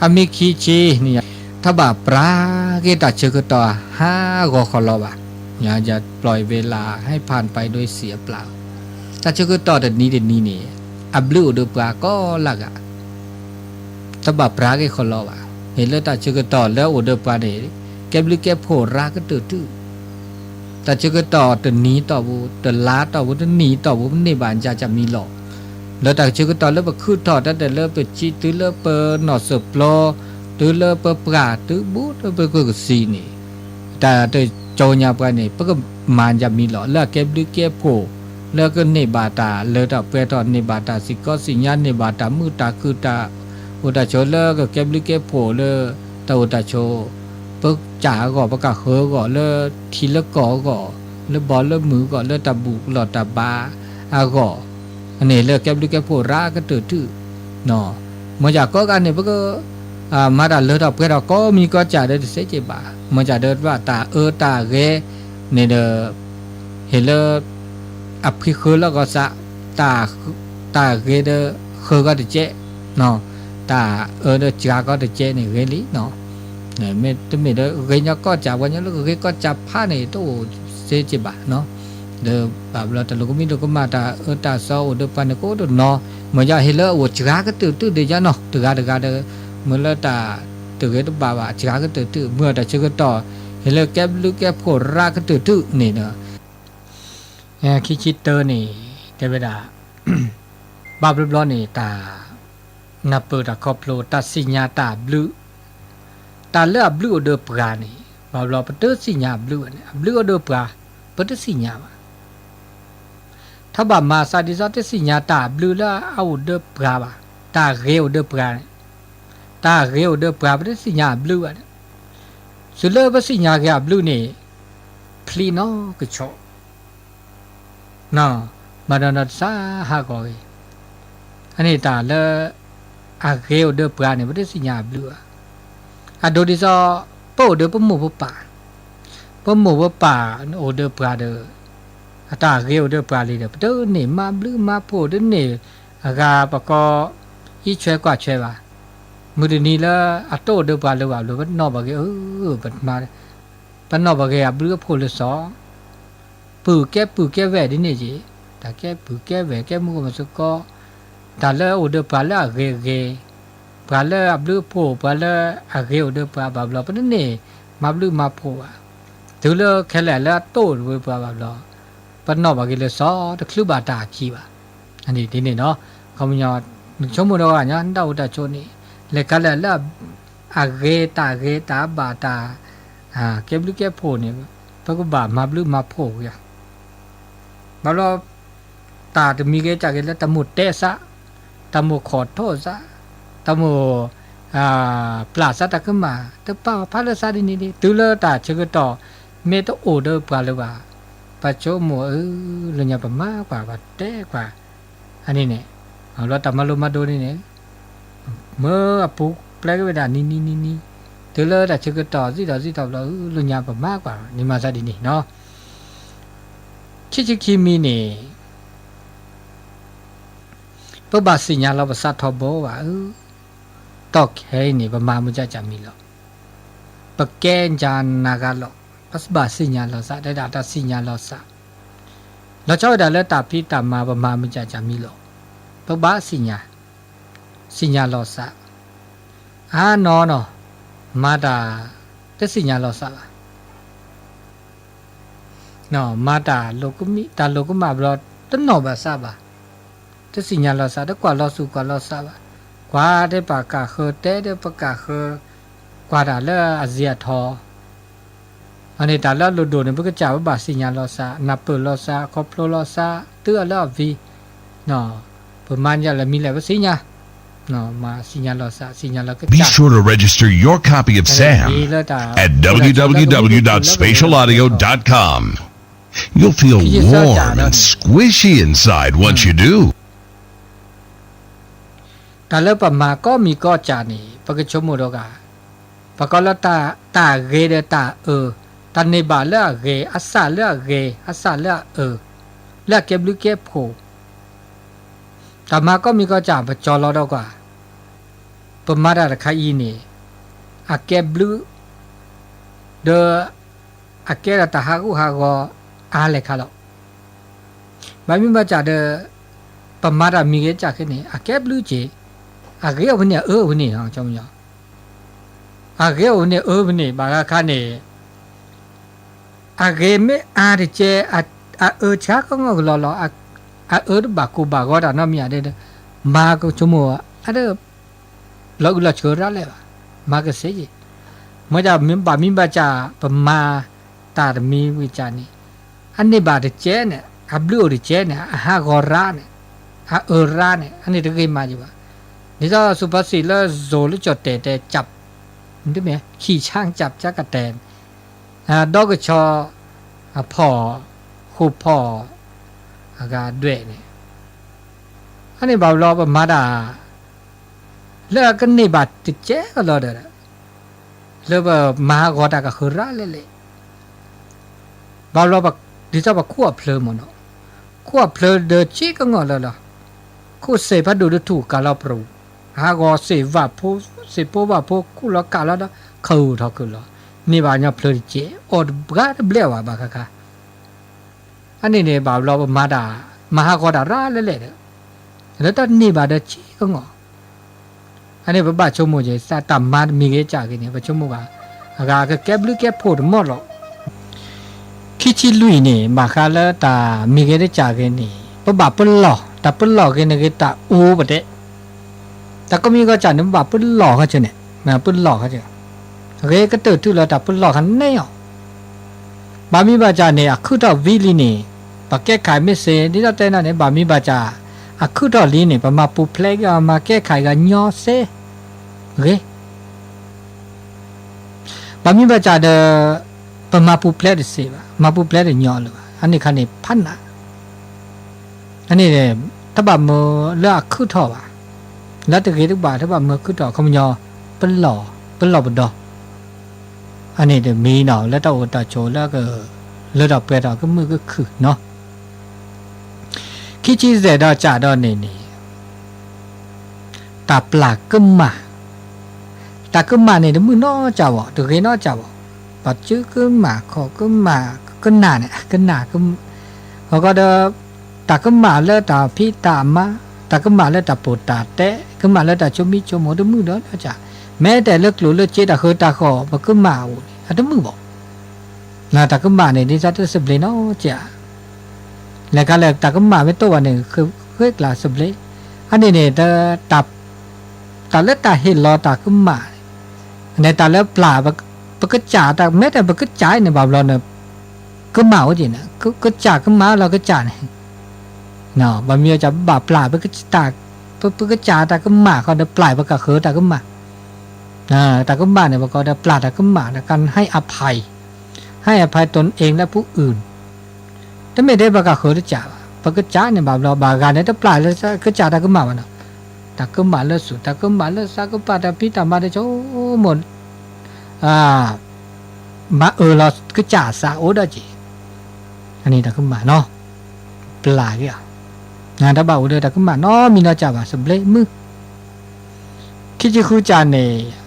အမ့ၢ်ခံဆံန့ၣ်, တဘၣ်ပြၤက့ၤတၢ်ဆၢကတီၢ်ဟးဂီၤဃီလီၤဘၣ်. ယပျီၢ်အံၤဝဲလၢ ဟဲဖးပာ်ဒိစံးအပျး, တၢ်ဆၢကတီၢ်တနံၤတနံၤန့ၣ်, အဘျုးအိၣ်ဒီးပှၤကိးလၢ်ဂၤ, တဘၣ်ပြၤက့ၤဃီလီၤဘၣ်. မ့ၢ်လၢတၢ်ဆၢကတီၢ်လၢအိၣ်ဒီးပှၤန့ၣ်, ကဲဘျုးကဲဖှိၣ်ရၤကတၢၢ်တုၤ တၢ်ဆၢကတီၢ်တနံၤတီၢ်ပူၤ, တလါတီၢ်ပူၤ, တနံၣ်တီၢ်ပူၤ, ပန့ၢ်ဘၣ်ကၢ်ကၢ်မံလီၤ. လၢတၢ်ဆၢကတီၢ်လၢပခုထီၣ်တၢ်ဒီးလၢပစံးတုၤလၢပနီၢ်စၢၣ်ပျီ, တုၤလၢပပှၢ်, တုၤဘူးလၢပကကစံးန့ၣ်, တၢ်တကီညါပှၤန့ၣ် ပကမၤကၢ်မံလီၤ. လၢအကဲဘျုးကဲဖှိၣ်, လၢကန့ၢ်ဘၣ်တၢ်လၢတၢ်ပှဲၤထီၣ်, န့ၢ်ဘၣ်တၢ်စ့ၢ်ကီးစ့ၢ်ညါ, န့ၢ်ဘၣ်တၢ်မုာ်တၢ်ခုၣ်တၢ်အိၣ်တၢ်ဆိးလၢကကဲဘျုးကဲဖှိၣ်လၢတၢ်အိၣ်တၢ်ဆိး ပကစၢ်အဂီၢ်, ပကဃၢၤအဂီၢ်, လၢထံလၢကီၢ်အဂီၢ်, လၢဘီလၢမုၢ်အဂီၢ်, လၢတၢ်ဘူၣ်လီၢ်တၢ်ဘါအဂီၢ်, အန့ၣ်လၢကဲဘျုးကဲဖှိၣ်ရၤကတၢၢ်တုၤ, မ့ၢ်ယၤကိးဂၤန့ၣ် ပက မၤတၢ်လၢထီၣ်ပှဲၤထီၣ်ကိးမံၤကိးကၢ်ဒီးတသ့က့ၤဘၣ်. မ့ၢ်ယၤဒီးတၢ်အၢတၢ်ဂဲၤန့ၣ်ဒီး ဟ့ၣ်လၢ အဖှံဃၢလၢအဂီၢ်စး, တၢ်ဂ့ၤဒီးဃၢကီတကဲး, တၢ်အၢဒီးစှၤကီတကဲးန့ၣ်ဂ့ၤလံ. မ့တမ့ၢ်ဒီးဂ့ၤညီကိးစး, ပှၤညီလၢကဂ့ၤကိးစးဖးန့ၣ် တအိၣ်စ့က့ၤဘၣ်. ဒီးဘၣ်ဘျီတၢ်လိၤကမံလိၤကမၣ်တၢ်အၢတၢ်သီအိၣ်ဒီးပှၤန့ၣ်ကအိၣ်တနီၤ, မ့ၢ်ယၤဟ့ၣ်လၢအအိၣ်စှၤကတၢၢ်တုၤဒီးယါနီၤ, တဂၤတဂၤဒီး မ့ၢ်လၢတၢ်တဂ့ၤတဘၣ်ဘၣ် စှၤကတၢၢ်တုၤ, မ့ၢ်အတၢ်ဆၢကတီၢ် ဟ့ၣ်လၢကဲဘျုးကဲဖှိၣ်ရၤကတၢၢ်တုၤန့ၣ်ဒီး ခံဆံတၢန့ၣ် တဲဝဲဒၣ် ဘၣ်ဘျီဘျီန့ၣ် တၢ်နၢ်ပၢၢ်တၢ်ခီဖျိ တၢ်သ့ၣ်ညါတၢ်အဘျုး, တၢ်လၢအဘျုးအိၣ်ဒီးပှၤန့ၣ် ဘၣ်ဘျီပတသ့ၣ်ညါအဘျုးဘၣ်န့ၣ် အဘျုးအိၣ်ဒီးပှၤ ပတသ့ၣ်ညါဘၣ်. ထီၣ်ဘၣ်မၤသးဒ်သိးတသ့ၣ်ညါတၢ်အဘျုးလၢအအိၣ်ဒီးပှၤဘၣ်, တၢ်ဂ့ၤအိၣ်ဒီးပှၤန့ၣ်, တၢ်ဂ့ၤအိၣ်ဒီးပှၤ ပတသ့ၣ်ညါအဘျုးဘၣ်န့ၣ်, သုးလၢပသ့ၣ်ညါက့ၤအဘျုးန့ၣ် ဖျံးနီၢ်ကဆီ, ဘၣ်ဒီးနီၢ်တစးဟးဂီၤဂ့ၤ, အန့ၣ်တၢ်လၢ အဂ့ၤအိၣ်ဒီးပှၤန့ၣ် ပတသ့ၣ်ညါအဘျုးဘၣ်. အဒိဒ်သိး ပအိၣ်ဒီးပမိၢ်ပပၢ်, ပမိၢ်ပပၢ်အိၣ်ဒီးပှၤဒီး အတၢ်ဂ့ၤအိၣ်ဒီးပှၤလံဒီး ပတန့ၢ်မၤဘျုးမၤဖှိၣ် တန့ၢ်အဂၤပကီ အံးဆွဲကွၢ်ဆွဲဘၣ်. မုၢ်တနံၤလၢအတအိၣ်ဒီးပှၤလၢၤဘၣ်ဘျီ ပနီၣ်ဘၣ်ဂ့ၤ, ပနီၣ်ဘၣ်ဂ့ၤအဘျုးအဖှိၣ်လၢစီၤ ပုၢ်ကဲပုၢ်ကဲဝဲၢ်ဒ်န့ၣ်က့ၤ, တၢ်ကဲပုၢ်ကဲဝဲၢ် ကဲမုၢ်ကီၢ်မုၢ်သကိး, တၢ်လၢအအိၣ်ဒီးပှၤလၢအဂ့ၤအဂ့ၤ, ပှၤလၢအဘျုးအဖှိၣ် ပှၤလၢအဂ့ၤအိၣ်ဒီးပှၤဘၣ်ဘျီ ပတန့ၢ်မၤဘျုးမၤဖှိၣ်ဘၣ်. တုၤလၢခဲလၢာ်လၢအတအိၣ်ဒီးပှၤဘၣ်ဘျီ ပနီၣ်ဘၣ်ဂ့ၤလၢစီၤ တချုးဘၣ်တၢ်အခံဘၣ်. ဒ်န့ၣ်နီၤ, ခီပညီ နဆိကမိၣ်ဒီးဂၤညါ နတၢ်အိၣ်တၢ်ဆိးန့ၣ် လဲၤခါလဲၣ်လၢ အဂ့ၤတၢ်ဂ့ၤတၢ်ဘၣ်တၢ် ကဲဘျုးကဲဖှိၣ်န့ၣ် ပကဘၣ်မၤဘျုးမၤဖှိၣ်ဝဲ, ဘၣ်ဘျီ တၢ်တမံၤဂ့ၤတၢ်ဂ့ၤလၢတၢ်မိၣ်တဲသး, တၢ်မိၣ်ခီၣ်ထီၣ်သး, တၢ်မိၣ် ပျၢ်သးတၢ်ကမၣ် တပာ်ဖးလၢသးဒ်န့ၣ်ဒ် တုၤလၢတၢ်ဆၢကတီၢ် မ့ၢ်တအိၣ်ဒီးပှၤလၢၤဘၣ်, ပဆိကမိၣ်အၢ လၢညါပမၤကွၢ် ပတဲကွၢ် အန့ၣ်န့ၣ် ဘၣ်ဘျီတၢ်မၤလိမၤဒိးန့ၣ်န့ၣ် မၢအပူၤပျဲက့ၤဝဲဒၣ်နံၤနံၤနံၤနံၤ, တုၤလၢတၢ်ဆၢကတီၢ် စံၣ်ထီၣ်စံၣ်ထီၣ်ဘျီ လၢညါပမၤကွၢ် န့ၣ်မၤသးဒ်န့ၣ်နီၤ. ခံဆံခံမံၤန့ၣ် ပဘၣ်သ့ၣ်ညါလီၤပသးထီဘိဘၣ်ဧၢ, တီၢ်ခဲအံၤန့ၣ် ပမၤမုၢ်ကၢ်ကၢ်မံၤလီၤ, ပကဲကၢ်နၤဂၤလီၤ, ပဘၣ်သ့ၣ်ညါလီၤသး တဲဒၣ်တၢ်သ့ၣ်ညါလီၤသး, လီၤဆီဝဲဒၣ်လၢတၢ်ဖံးတၢ်မၤ ပမၤမုၢ်ကၢ်ကၢ်မံၤလီၤ, ပဘၣ်သ့ၣ်ညါ, သ့ၣ်ညါလီၤသး, အါနီၢ်နီၢ်, မၤတၢ် တသ့ၣ်ညါလီၤသးဘၣ် မၤတၢ်လိၤကမံ တၢ်လိၤကမၣ်ဘျီ တနီၣ်ဘၣ်သးဘၣ်, တသ့ၣ်ညါလီၤသး တကွၢ်လီၤသူၣ်ကွၢ်လီၤသးဘၣ်, ကွၢ်ဒီးပကးဃၢၤ တဲဒီးပကးဃၢၤ, ကွၢ်တၢ်လၢအစ့အထီ, အန့ၣ်တၢ်လၢအလိၣ်ဒိၣ်န့ၣ် ပကစၢ်ပဘၣ်သ့ၣ်ညါလီၤသး နၢ်ပၢၢ်လီၤသး ခီဖျိလီၤသး တုၤအလၢအဝံၤ ပမၤန့ၢ်လၢမံၤလဲၣ် ပသ့ၣ်ညါ, မၤသ့ၣ်ညါလီၤသး သ့ၣ်ညါလီၤကစၢ် Be sure to register your copy of SAM at w w w dot spatial audio dot com. You'll feel warm and squishy inside once you do. တၢ်လၢပမၤကိးမံၤကိးကၢ်န့ၣ် ပကဆိကမိၣ်ဒီးဂၤ, ပကိးလၢတၢ်ဂ့ၤဒီးတၢ်အၢ, တၢ်န့ၢ်ဘၣ်လၢအဂ့ၤ, အစၢ်လၢအဂ့ၤ, အစၢ်လၢအအၢ, လၢအကဲဘျုးကဲဖှိၣ်, တၢ်မၤကိးမံၤကိးကၢ် ပကၠီလီၤဒီးကွၢ်, ပမၤတၢ်တခါအံၤန့ၣ် အကဲဘျုး, ဒီး အကဲဒီးတၢ်ဟးဂူာ်ဟးဂီၤအါလဲၣ်ခါလီၤ. ဘၣ်မ့ၢ်ဘၣ်ကၢ်ဒီး ပမၤတၢ်မံၤဂ့ၤကၢ်ဂ့ၤန့ၣ် အကဲဘျုးက့ၤ, အဂ့ၤအိၣ်ဖဲန့ၣ် အအၢအိၣ်ဖဲန့ၣ်, အဂ့ၤအိၣ်ဖဲန့ၣ် အအၢဖဲန့ၣ် ဘၣ်ဃးခါန့ၣ် အဂ့ၤမ့ၢ်အါတကဲ, အအၢဆါကီမီၢ်ကလီလီၤ, အအၢတဘၣ်ကိၢ်ဘၣ်ဂီၤတၢ်နီတမံၤဧါဒီး မၤကဆိကမိၣ်အါဒီး လီၤအုၣ်လီၤဆၢရၤလဲၣ်ဘၣ်, မၤကစ့ယ့ၣ်, မ့ၢ်ဒ်ဘၣ်မ့ၢ်ဘၣ်ကၢ် ပမၤတၢ်တမံၤဝံၤကၢ်န့ၣ် အန့ၢ်ဘၣ်တကဲန့ၣ် အဘျုးအိၣ်တကဲန့ၣ် အဟးဂီၤရၤန့ၣ် အအၢရၤန့ၣ် အန့ၣ်တဂ့ၤမးယ့ၣ်ဘၣ်. ဒ်သိးစူးဖီစံးလၢ စိၤလၢကၠီၣ်တဲာ်တဲ จับ မ့ၢ် ขี่ช้างจับจั๊กแตน ဒီကဆီ အဖီၣ် ဃိာ်ဖီၣ် အဂၤဒွဲၣ်န့ၣ် အန့ၣ်ဘၣ်ဘျီပမၤတၢ် လၢအကန့ၢ်ဘၣ်တကဲကလီဒီး လၢပမၤဟးဂီၤတၢ်ကဃၢၤရၤလဲၣ်လဲၣ် ဘၣ်ဘျီ ဒ်သိးပခိၣ်အဖျၢၣ်မ့ၢ်နီၤ, ခိၣ်အဖျၢၣ်ဒီးက့ကငီၢ်လၢလီၤ, ခိၣ်စ့ၢ်ဖးဒိၣ်ဒုးထူၣ်ကးလီၤပြူၤ, ဟးဂီၤစ့ၢ်ဝၣ်ဖိ, စ့ၢ်ဖိဝၣ်ဖိ ကူၣ်လီၤကးလီၤဒီး ခူၣ်ထီၣ်ခုၣ်လီၤ, န့ၢ်ဘၣ်ညီဖျၢၣ်တကဲ, အီၣ်တဘျါတဘျဲၣ်ဘၣ်ဘၣ်ဃးခါ အန့ၣ်န့ၣ် ဘၣ်ဘျီပမၤတၢ် မၤဟးဂီၤတၢ်ရၤလဲၣ်လဲၣ်ဒီး လၢတၢ်န့ၢ်ဘၣ်ဒီးက့ကငီၢ် အန့ၣ်ပဘၣ်ဆိကမိၣ်က့ၤ တၢ်မၤတမံၤဂ့ၤကၢ်ဂ့ၤန့ၣ် ပဆိကမိၣ်ဘၣ် အဂၤကကဲဘျုးကဲဖှိၣ်တမီၢ်လီၤ. ခံဆံလွံၢ်န့ၣ် ဘၣ်ဃးလၢတၢ်မံၤဂ့ၤတကၢ်ဂ့ၤန့ၣ် ပဘၣ်ပလီၢ်, တၢ်ပလီၢ်ဂ့ၤန့ၣ်ဂ့ၤ တၢ်အူပတဲ တၢ်ကိးမံၤကိးကၢ်န့ၣ် ပဘၣ်ပလီၢ်ခီဆၢန့ၣ်, ပလီၢ်ခီဆၢ, အဂ့ၤကတၢၢ်တုၤလၢတၢ်ပလီၢ်ခါန့ၣ်အီၤ, ဘၣ်မံၤဘၣ်ကၢ်န့ၣ် အခုၣ်ထီၣ်ဝံၤလံန့ၣ် ပကဲခးမ့ၢ်စ့ၢ် ဒ်သိးတဲနၤန့ၣ် ဘၣ်မံၤဘၣ်ကၢ် အခုၣ်ထီၣ်လံန့ၣ် ပမၤပူၤဖျဲးက့ၤအီၤ မၤကဲခးကညီစ့ၢ် ဂ့ၤ ဘၣ်မံၤဘၣ်ကၢ်ဒီး ပမၤပူၤဖျဲးတစ့ၢ်ဘၣ်, မၤပူၤဖျဲးတညီလၢၤဘၣ်, အန့ၣ်ခါန့ၣ်ဖးနး, အန့ၣ် တဘၣ်မၢလၢအခုၣ်ထီၣ်ဘၣ်, လၢတဂ့ၤတဘၣ် တဘၣ်မၢခုၣ်ထီၣ် ခီပညီ ပလီၢ်, ပလီၢ်ပဒီ, အန့ၣ်တမံၤနီၤ လၢတၢ်အိၣ်တၢ်ဆိးလၢက လၢထီၣ်ပှဲၤထီၣ်ကမုာ်ကခုၣ်နီၤ, ခံဆံယဲၢ်ဒီးကၢ်ဒီးန့ၣ်န့ၣ် တၢ်ပျၢ်ကမၣ်, တၢ်ကမၣ်န့ၣ် တမုာ်နီတကၢ်ဘၣ်, တဂ့ၤနီတကၢ်ဘၣ်, ပှၤစုကမၣ် ခီၣ်ကမၣ် ကနၣ်န့ၣ် ကနၣ် အဃိဒီး တၢ်ကမၣ်လၢတၢ်ဖံးတၢ်မၤ, တၢ်ကမၣ်လၢတၢ်ပိာ်တၢ်တဲ, ကမၣ်လၢတၢ်ဆိမိၣ်ဆိကမိၣ် တမုာ်ဒီးနီတကၢ်, မ့ၢ်တဲလၢကျိၣ်လၢစ့တၢ်ဃၢတၢ်ဃီၣ် ပကမၣ်အအိၣ်န့ၣ် အတမုာ်ဘၣ် တၢ်ကမၣ်န့ၣ် ဒ်သိးတစံးဘျ့နီတကၢ်, လဲၤခါလဲၣ် တၢ်ကမၣ်မ့ၢ်တအိၣ်ဘၣ်န့ၣ် ဃ့ကျါစံးဘျ့, အန့ၣ်န့ၣ် တၢ်လၢတၢ်ဟ့ၣ်လီၤတၢ်ကမၣ်န့ၣ် တၢ်လၢပျၢ် ပကစၢ်တၢ် မ့ၢ်တဲပကစၢ်အံၤန့ၣ် ဘၣ်ဘျီန့ၣ် ကမၣ်အိၣ်က့ၤန့ၣ် ကစၢ်ကမၣ်လီၤကစၢ်န့ၣ် ဘၣ်မ့ၢ်ကဘၣ်ပျၢ် ပကစၢ်တၢ်ကမၣ်ဃီဒီးပျၢ်ပကဃၢၤတၢ်ကမၣ်, တၢ်ကမၣ်န့ၣ် ပကိးဒီးပျၢ်တၢ်ကမၣ် การให้อภัย ให้อภัยตนเองและผู้อื่น တမ့ၢ်ထဲပကဃၢၤတကၢ်ဘၣ် ပကစၢ်န့ၣ် ဘၣ်ဘျီဘၣ်ဂၤန့ၣ် တပျၢ်လၢကစၢ်တၢ်ကမၣ်ဘၣ်နီၤ, တၢ်ကမၣ်လၢစူၢ် တၢ်ကမၣ်လၢသးကပၤ တၢ်ဖံးတၢ်မၤတဆိကမိၣ် မၤအၢၣ်လီၤကစၢ်စးအိၣ်ဒီးက့ၤ, အန့ၣ်တၢ်ကမၣ်နီၤ, ပျၢ်က့ၤအီၤ, တဘၣ်အိၣ်ဒီးတၢ်ကမၣ်နီတမံၤနီတကၢ်ဘၣ် စံးဘျ့မုၢ်, ခံဆံဃုကၢ်န့ၣ်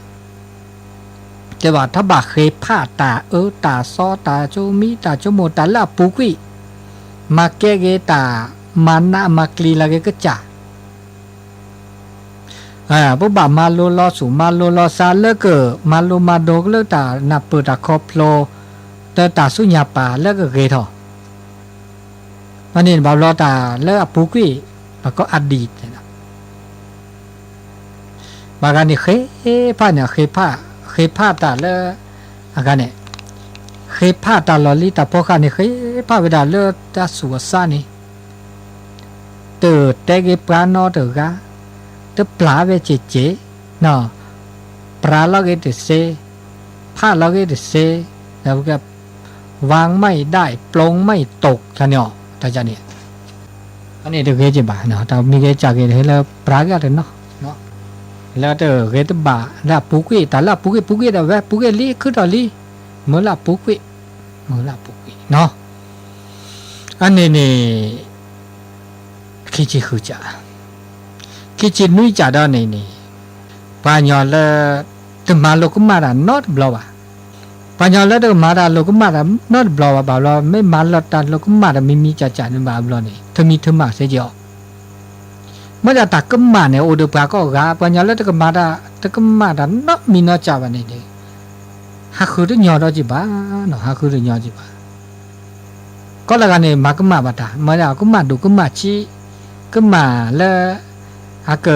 တဲဘၣ် တၢ်ဘၣ်ဃ့ဖးတၢ်အၢတၢ်သီတၢ်ဆိမိၣ်တၢ်လၢအပူၤကွံာ်, မၤကဲက့ၤတၢ် မၤနးမၤကျံၤလီၤက့ၤကစၢ် ပဘၣ်မၤလိလီၤဆူၣ် မၤလိလီၤစးလၢက မၤလိမၤဒိးကလၢတၢ်နၢ်ပၢၢ်တၢ်ခီဖျိ တၢ်ဆူညါပၢ်လၢကဂ့ၤထီၣ်, အန့ၣ်ဘၣ်ဘျီတၢ်လၢအပူၤကွံာ် ဘၣ်ကီအဒံၣ် ဘၣ်ဂၤန့ၣ်ဃ့ဖးန့ၣ် ဃ့ဖးတၢ်လၢ အဂၤန့ၣ် ဃ့ဖးတၢ်လီၢ်လံၤတၢ်ဖီဃာ်န့ၣ် ဃ့ဖးဝဲဒၣ်လၢတၢ်ဆူးအစါန့ၣ် တတဲက့ၤပှၤနီတဂၤ, တပျၢ်ဝဲစ့ၢ်ကီး, ပြာ်လီၤက့ၤတစ့, ဖးလီၤက့ၤတစ့, ဝါမ့ၢ်ဒၣ် ပျိမ့ၢ်တက တၢ်န့ၣ်အီၤ, တၢ်န့ၣ် အန့ၣ်တဂ့ၤက့ၤဘၣ်, တၢ်မံၤဂ့ၤစၢ်ဂ့ၤတဟဲလၢပြၢ်က့ၤတနီၤ, လၢတဂ့ၤတဘၣ်လၢအပူၤကွံာ်, တၢ်လၢအပူၤကွံာ် ပူၤကွံာ်ဒီးဝဲ ပူၤကွံာ်လံ ခုၣ်ထီၣ်လံ, မ့ၢ်လၢအပူၤကွံာ် မုၢ်လၢ်ပူၤကွံာ်နီၤ, အန့ၣ်န့ၣ် ခံဆံဃုစး, ခံဆံနွံစးဒီးန့ၣ်န့ၣ်, ပှၤကညီလၢ တမၤလိကမၣ်တၢ်နီတဘျီဘၣ်, ပှၤကညီလၢတကမၤတၢ်လိကမၣ်တၢ်နီတဘျီဘၣ်, ဘၣ်ဘျီ မ့ၢ်မၤလီၤတၢ်လိကမၣ်တၢ်မံၤမံၤကၠးကၠးန့ၣ်ဘၣ်ဘျီန့ၣ် ထမံၤထမးစ့ၢ်ကီး မ့ၢ်ဒၣ်တၢ်ကမၣ်န့ၣ် အိၣ်ဒီးပှၤကိးဂၤ, ပှၤကညီလၢတကမၤတၢ် တကမၣ်တၢ်နီတမံၤနီတစးဘၣ်န့ၣ်န့ၣ်, ဟးဃုတညီဒီးက့ၤဘၣ်နီၤ, ဟးဃုတညီက့ၤဘၣ်. ကိးလၢဂၤန့ၣ် မၤကမၣ်ဘၣ်တၢ်, မ့ၢ်ဒၣ်ကမၣ်ဒိၣ်ကမၣ်ဆံး, ကမၣ်လၢ အက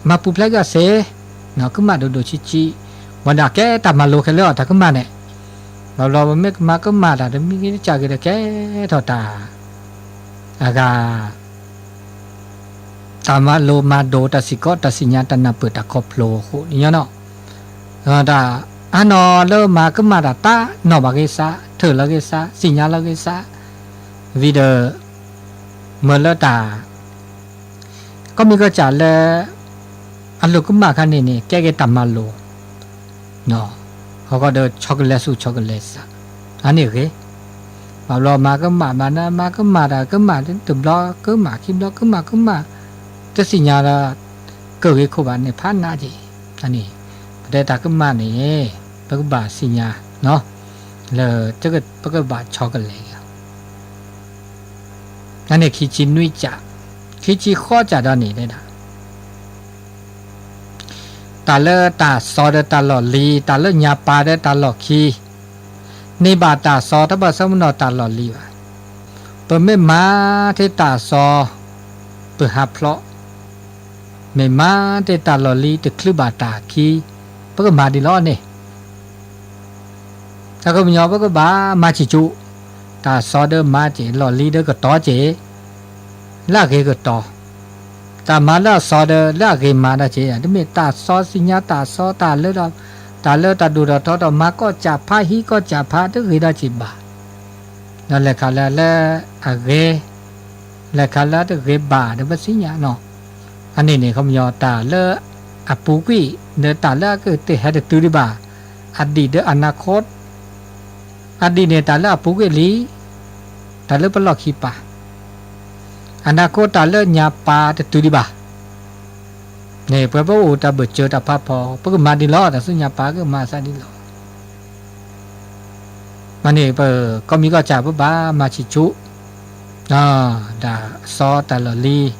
မၤပူၤဖျဲးက့ၤအီၤစ့ၢ်, ကမၣ်ဒိၣ်ဒိၣ်ဆံးဆံး, မ့ၢ်ဒၣ်ကဲတၢ်မၤလိခဲလၢာ်အီၤတၢ်ကမၣ်န့ၣ်, ဘၣ်ဘျီပမ့ၢ်ကမၤကမၣ်တၢ်တမံၤဂ့ၤတစးဂ့ၤဒီးကဲထီၣ်တၢ် အဂၤ တၢ်မၤလိမၤဒိး တၢ်စ့ၢ်ကီး တၢ်စံၣ်ညါ တၢ်နၢ်ပၢၢ် တၢ်ခီဖျိအဃိန့ၣ်နီၤ, တၢ်အါနီၤလၢမၤကမၣ်တၢ်တၢ်နီၢ်ဘၣ်ဂ့ၤစး ထၢၣ်လီၤဂ့ၤစး စံၣ်ညါလီၤဂ့ၤစး, ဝံၤဒီး မ့ၢ်လၢတၢ် ကီၢ်မံၤကီၢ်စးလၢ အလိၣ်ကမၣ်ခါန့ၣ်န့ၣ် ကဲက့ၤတၢ်မၤလိ ဟီၣ်ကီၢ်ဒီး ဆီကလဲၤဆူၣ်ဆီကလဲၤဆး, အန့ၣ်ဂ့ၤ, ဘၣ်ဘျီမၤကမၣ်ဘၣ်နၤ မၤကမၣ်တၢ်ကမၣ်တဘျီ ကမၣ်ခံဘျီ ကမၣ်ကမၣ်, တသ့ၣ်ညါဒီး ကဂ့ၤခိၣ်ဘၣ်န့ၣ် ဖးနးက့ၤ, အန့ၣ် ပတဲတၢ်ကမၣ်န့ၣ် ပကဘၣ်သ့ၣ်ညါ လၢ ပကဘၣ်ဆီကလဲၤက့ၤ အန့ၣ်ခံဆံနွံစး, ခံဆံဃိးစးဒီးန့ၣ်တဲဒၣ် တၢ်လၢတၢ်စီဒီးတၢ်လီၢ်လံၤ တၢ်လၢညါပၤဒီးတၢ်လီၢ်ခံ, န့ၢ်ဘၣ်တၢ်စီ တဘၣ်ဆၢမနီၤတၢ်လီၢ်လံၤဘၣ်. ပမ့ၢ်မၤထဲတၢ်စီ ပဟးဖျိး, မ့ၢ်မၤထဲတၢ်လီၢ်လံၤ တချုးဘၣ်တၢ်ခံ, ပကမၤဒ်လီၤန့ၣ် တၢ်ကမညီပကဘၣ်မၤဆံးဆူ, တၢ်စီဒီးမၤက့ၤ လီၢ်လံၤဒီးကတီၤက့ၤ, လၢအဂ့ၤကတီၤ, တၢ်မၤလၢအစီဒီး လၢအဂ့ၤမၤဒၣ်က့ၤ, တမ့ၢ်တၢ်စီစံၣ်ညါတၢ်စီတၢ်လၢ တၢ်လၢတၢ်ဒိၣ်ထီၣ်ထီထီၣ် မၤကီၢ်စၢ်ဖးဟံးကီၢ်စၢ်ဖး တဂ့ၤဒၣ်က့ၤဘၣ်, ဒီးလဲၤခးလၢလၢအဂ့ၤ, လဲၤခးလၢတဂ့ၤဘၣ်ဒီးပသ့ၣ်ညါနီၤ, အန့ၣ်န့ၣ် ခီပညီတၢ်လၢအပူၤကွံာ် ဒီးတၢ်လၢအကတဟဲတတုၤဒံးဘၣ်, အဒံၣ်ဒီးအနၤခိၣ် အဒံၣ်န့ၣ် တၢ်လၢအပူၤကွံာ်လံ, တၢ်လၢပလီၢ်ခံပၤ, အနၤခိၣ်တၢ်လၢညါပၤတတုၤဒံးဘၣ်, န့ၣ် ပှၤပအိၣ်တၢ်ဘၢၣ်စၢၤတၢ်ဖးဖီ ပကမၤဒ်လီၤ, တၢ်ဆူညါပၤကမၤသးဒ်လီၤ. မ့ၢ်န့ၣ် ပကီၢ်မံၤကီၢ်စၢ်ပဘၣ်မၤဆံးဆူ, တၢ်စီတၢ်လီၢ်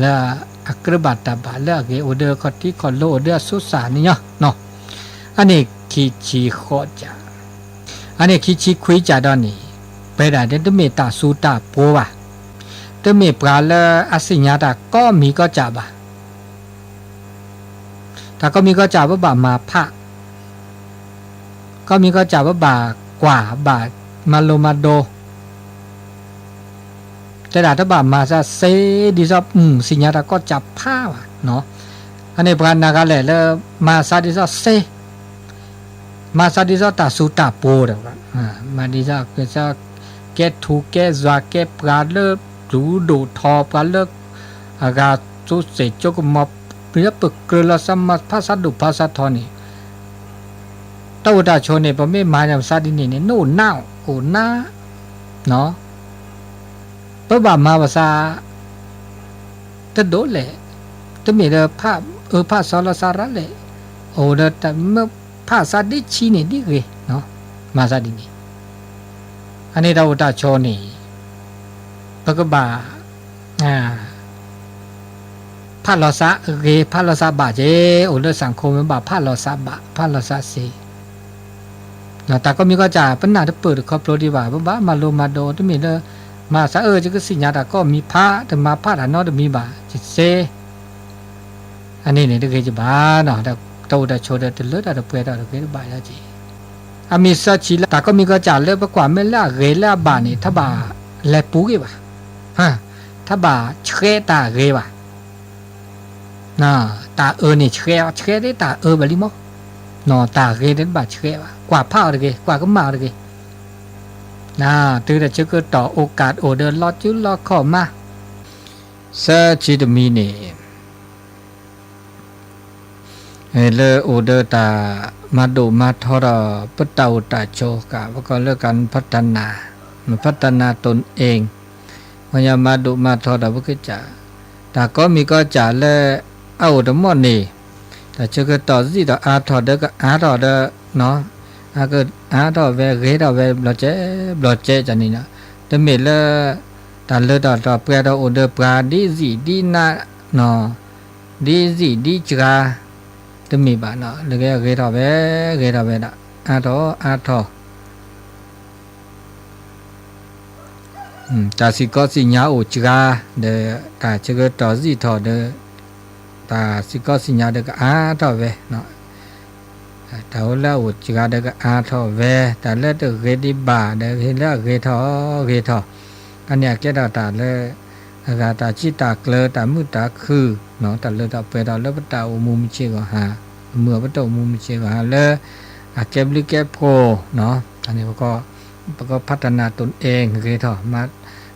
လံၤ လၢအကြၢးဘၣ်တၢ်ဘၣ်လၢအဂ့ၤ အိၣ်ဒီးခီၣ်ထံးခီၣ်လိၤ အိၣ်ဒီးအဆိစၢ်န့ၣ်ညီ, အန့ၣ်ခံဆံဃိးစး, အန့ၣ်ခံဆံခွံစးဒီးန့ၣ်, ပဝဲဒၣ်တမ့ၢ်တၢ်စူၤတၢ်ပှီၤဘၣ်, တမ့ၢ်ပှၤလၢအသ့ၣ်ညါတၢ်ကီၢ်မံၤကီၢ်စၢ်ဘၣ် တၢ်ကီၢ်မံၤကီၢ်စၢ်ပဘၣ်မၤဖး, ကီၢ်မံၤကီၢ်စၢ်ပဘၣ်ကွၢ်ဘၣ်မၤလိမၤဒိး, တဲဒၣ်တဘၣ်မၤသးစ့ဒ်သိး သ့ၣ်ညါတၢ်ကီၢ်စၢ်ဖးဘၣ်, အန့ၣ်ပှၤနာ်ကလဲာ်လၢ မၤသးဒ်သိးစ့ မၤသးဒ်သိးတၢ်စူၤတၢ်ပှီၤဒီး, မၤဒ်သိး ကဲထူကဲယွၤကဲပှၤလၢ ဒူဒိၣ်ထီ ပှၤလၢ အဂၤ ကၠိစဲးကၠိကမီၤ ပှၤလၢပကြၢးလီၤသးမၤဖးသးဒိၣ်ဖးသးထီန့ၣ်, တၢ်အိၣ်တၢ်ဆိးန့ၣ် ပမ့ၢ်မၤန့ၣ်ပသးဒ်န့ၣ်န့ၣ် နအိၣ်နါအိၣ်နါ ပဘၣ်မၤပသး တဒိးလဲၣ်, တမ့ၢ်ဒီးဖးအၢဖးသီလီၤသးရၣ်လဲၣ်, အိၣ်ဒီးတၢ်မ့ၢ်ဖးသးဒ်ဆံးန့ၣ်ဒ်ဂ့ၤ, မၤသးဒ်န့ၣ်, အန့ၣ်တၢ်အိၣ်တၢ်ဆိးန့ၣ် ပကဘၣ် ဖးလီၤသးဂ့ၤ ဖးလီၤသးဘၣ်က့ၤ, အိၣ်လၢစၣ်ခိၣ်မ့ၢ်ဘၣ်ဖးလီၤသးဘၣ် ဖးလီၤသးစ့ တၢ်ကီၢ်မံၤကီၢ်စၢ် ပနၢ်တပၢၢ်တခီဖျိဒံးဘၣ်, ပဘၣ်မၤလိမၤဒိး တမ့ၢ်လၢ မၤသးအၢ ယကသ့ၣ်ညါတၢ်ကီၢ်မံၤဖး တမၤဖးတၢ်နီတမံၤဘၣ် ယစ့ အန့ၣ်န့ၣ်တဂ့ၤကဘၣ်နီၤ, တၢ်အိၣ်တၢ်ဆိးဒီးတလၢတၢ်တပှဲၤဒီးတဂ့ၤတဘၣ်ယၤက့ၤ, အမ့ၢ်သၢဆံလၢတၢ်ကီၢ်မံၤကီၢ်စၢ်လၢပကွၢ်မဲာ်လၢအဂ့ၤလၢအဘၣ်န့ၣ် တဘၣ်လဲၤပူၤဂ့ၤဘၣ်, တဘၣ်ဆှဲးတၢ်ဂ့ၤဘၣ် တၢ်အၢန့ၣ်ဆှဲး ဆှဲးဒ်တၢ်အၢဘၣ်လံမး, တၢ်ဂ့ၤန့ၣ်တဘၣ်ဆှဲးဘၣ် ကွၢ်ဖးအီၤတဂ့ၤ ကွၢ်ကမၣ်အီၤတဂ့ၤ, တုၤတၢ်ဆၢကတီၢ်အိၣ်ကးအိၣ်ဒီးလီၤစုလီၤခီၣ်မး, သၢဆံတမံၤန့ၣ် လၢအိၣ်ဒီးတၢ်မၤဒိၣ်မၤထီဒီး ပတၢ်အိၣ်တၢ်ဆိးကါ ပကိးလၢက พัฒนา พัฒนาตนเอง ပှၤညါမၤဒိၣ်မၤထီဒီးပကစၢ် တၢ်ကိးမံၤကိးကၢ်လၢအအိၣ်တမီၢ်န့ၣ် တၢ်ဆၢကတီၢ်စံၣ်ထီၣ်အါထီၣ်ဒီးကအါထီၣ်ဒီး အါထီၣ်ဝဲ ဂ့ၤထီၣ်ဝဲ ဘျီစဲ ဘျီစဲန့ၣ် တမ့ၢ်လၢ တၢ်လၢတၢ်ပှဲၤထီၣ်အိၣ်ဒီးပှၤဒ်စံၣ်ဒ်နး ဒ်စံၣ်ဒ်စှၤ တမ့ၢ်ဘၣ် လၢကဂ့ၤထီၣ်ဝဲ ဂ့ၤထီၣ်ဝဲဒၣ် အါထီၣ်အါထီၣ် တၢ်စံၣ်ကီးစံၣ်ညါအိၣ်စှၤဒီး တၢ်ဆၢကတီၢ်စံၣ်ထီၣ်ဒီး တၢ်စံၣ်ကီးစံၣ်ညါဒီးကအါထီၣ်ဝဲ တၢ်အိၣ်လၢအအိၣ်စှၤဒီးကအါထီၣ်ဝဲ တၢ်လၢတဂ့ၤဒံးဘၣ်ဒီး ဟ့ၣ်လၢအဂ့ၤထီၣ်ဂ့ၤထီၣ် အန့ၣ်အကဲထီၣ်တၢ်လၢ အဂၤတၢ်ဆံးတၢ်ကျၢၤ တၢ်မုာ်တၢ်ခုၣ် တၢ်လၢတၢ်ပှဲၤထီၣ်လၢပတၢ်အိၣ်မူမုၢ်ဆ့ၣ်ဂီၤဟါ အမုာ်အပတၢ်အိၣ်မူမုၢ်ဆ့ၣ်ဂီၤဟါလၢ အကဲဘျုးကဲဖှိၣ် အန့ၣ် ပက พัฒนาตนเอง ဂ့ၤထီၣ်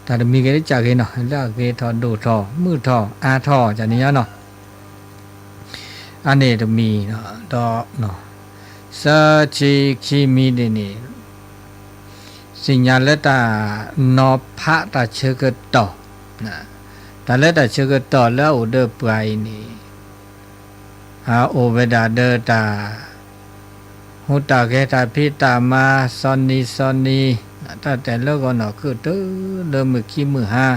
တၢ်တမံၤဂ့ၤတကးဂ့ၤနီၤ လၢအဂ့ၤထီၣ်ဒိၣ်ထီၣ်မုာ်ထီၣ်အါထီၣ် ကန့ၣ်ညါနီၤ အန့ၣ်တမံၤ ဒီး သၢဆံခံမံၤန့ၣ်န့ၣ် သ့ၣ်ညါလၢတၢ်နီၤဖးတၢ်ဆၢကတီၢ် တၢ်လၢတၢ်ဆၢကတီၢ်လၢအအိၣ်ဒီးပှၤအံၤန့ၣ် အအိၣ်ဝဲဒၣ်ဒီးတၢ် ဟူးတၢ်ဂဲၤတၢ်ဖံးတၢ်မၤ စီၤနံၤစီၤနံၤ တၢ်တဲလၢဂီၤနီၢ်ခုၣ်တုၤလၢမုၢ်ခံမုၢ်ဟါ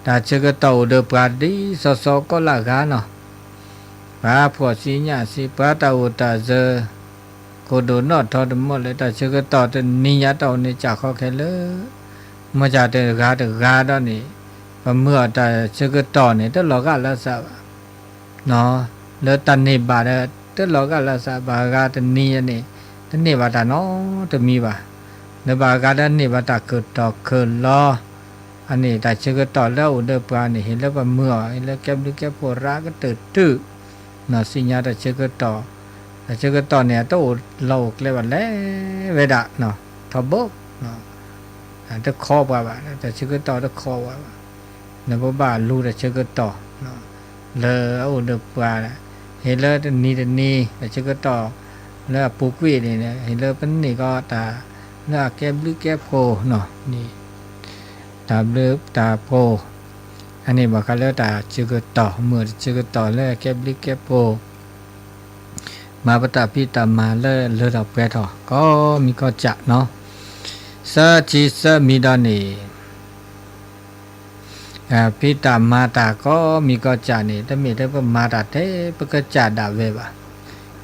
တၢ်ဆၢကတီၢ်အိၣ်ဒီးပှၤဒ်စီၤစီၤကီးလၢဂၤနီၤ ပှၤဖှီၣ်ဆံးညၣ်ဆံး ပှၤတၢ်အိၣ်တၢ်စၢၤ ကိၢ်ဒိၣ်နီၣ်ထီတမီၢ်လၢတၢ်ဆၢကတီၢ်တနံၤညါတၢ်အိၣ်န့ၣ် ကၢ်ခီခဲလၢာ် မ့ၢ်တၢ်တဂၤတဂၤဒီးန့ၣ် ပမုၢ်အီၤတၢ်ဆၢကတီၢ်န့ၣ် တလီၤဂာ်လၢသးဘၣ် လၢတၢ်န့ၢ်ဘၣ်ဒီး တလီၤဂာ်လၢသး ဘၣ်ဂၤတနံၤန့ၣ် တန့ၢ်ဘၣ်တၢ်နီတမံၤဘၣ် လၢဘၣ်ဂၤဒီးန့ၢ်ဘၣ်တၢ်ကၢၢ်တီၢ်ကၢၢ်လီၤ အန့ၣ် တၢ်ဆၢကတီၢ်လၢအအိၣ်ဒီးပှၤန့ၣ် ဟ့ၣ်လၢပမုၢ်အီၤ ဟ့ၣ်လၢကဲဘျုးကဲဖှိၣ်ရၤကတၢၢ်တုၤ သ့ၣ်ညါတၢ်ဆၢကတီၢ် တၢ်ဆၢကတီၢ်န့ၣ် အတအိၣ်လီၢ်အိၣ်ကျဲဘၣ်လဲၤဝဲဒၣ် ထီဘိ တခီပှၤဘၣ် တၢ်ဆၢကတီၢ်တခီပှၤဘၣ် လၢပဘၣ်လူၤတၢ်ဆၢကတီၢ် လၢအအိၣ်ဒီးပှၤ ဟ့ၣ်လၢတနံၤတနံၤ တၢ်ဆၢကတီၢ်လၢအပူၤကွံာ်န့ၣ် ဟ့ၣ်လၢပန့ၢ်ကီးတၢ်လၢအကဲဘျုးကဲဖှိၣ်န့ၣ် တၢ်ဘျုးတၢ်ဖှိၣ် အန့ၣ်ဘၣ်ဃးလၢတၢ်ဆၢကတီၢ် မုၢ်တၢ်ဆၢကတီၢ်လၢအကဲဘျုးကဲဖှိၣ် မၤပတၢ်ဖံးတၢ်မၤလၢလၢထီၣ်ပှဲၤထီၣ် ကိးမံၤကိးကၢ်နီၤ သၢဆံသၢမံၤဒီးန့ၣ် ဖံးတၢ်မၤတၢ်ကိးမံၤကိးကၢ်န့ၣ် တမ့ၢ်ထဲပမၤတၢ်ထဲပကစၢ်ဒၣ်ဝဲဘၣ်.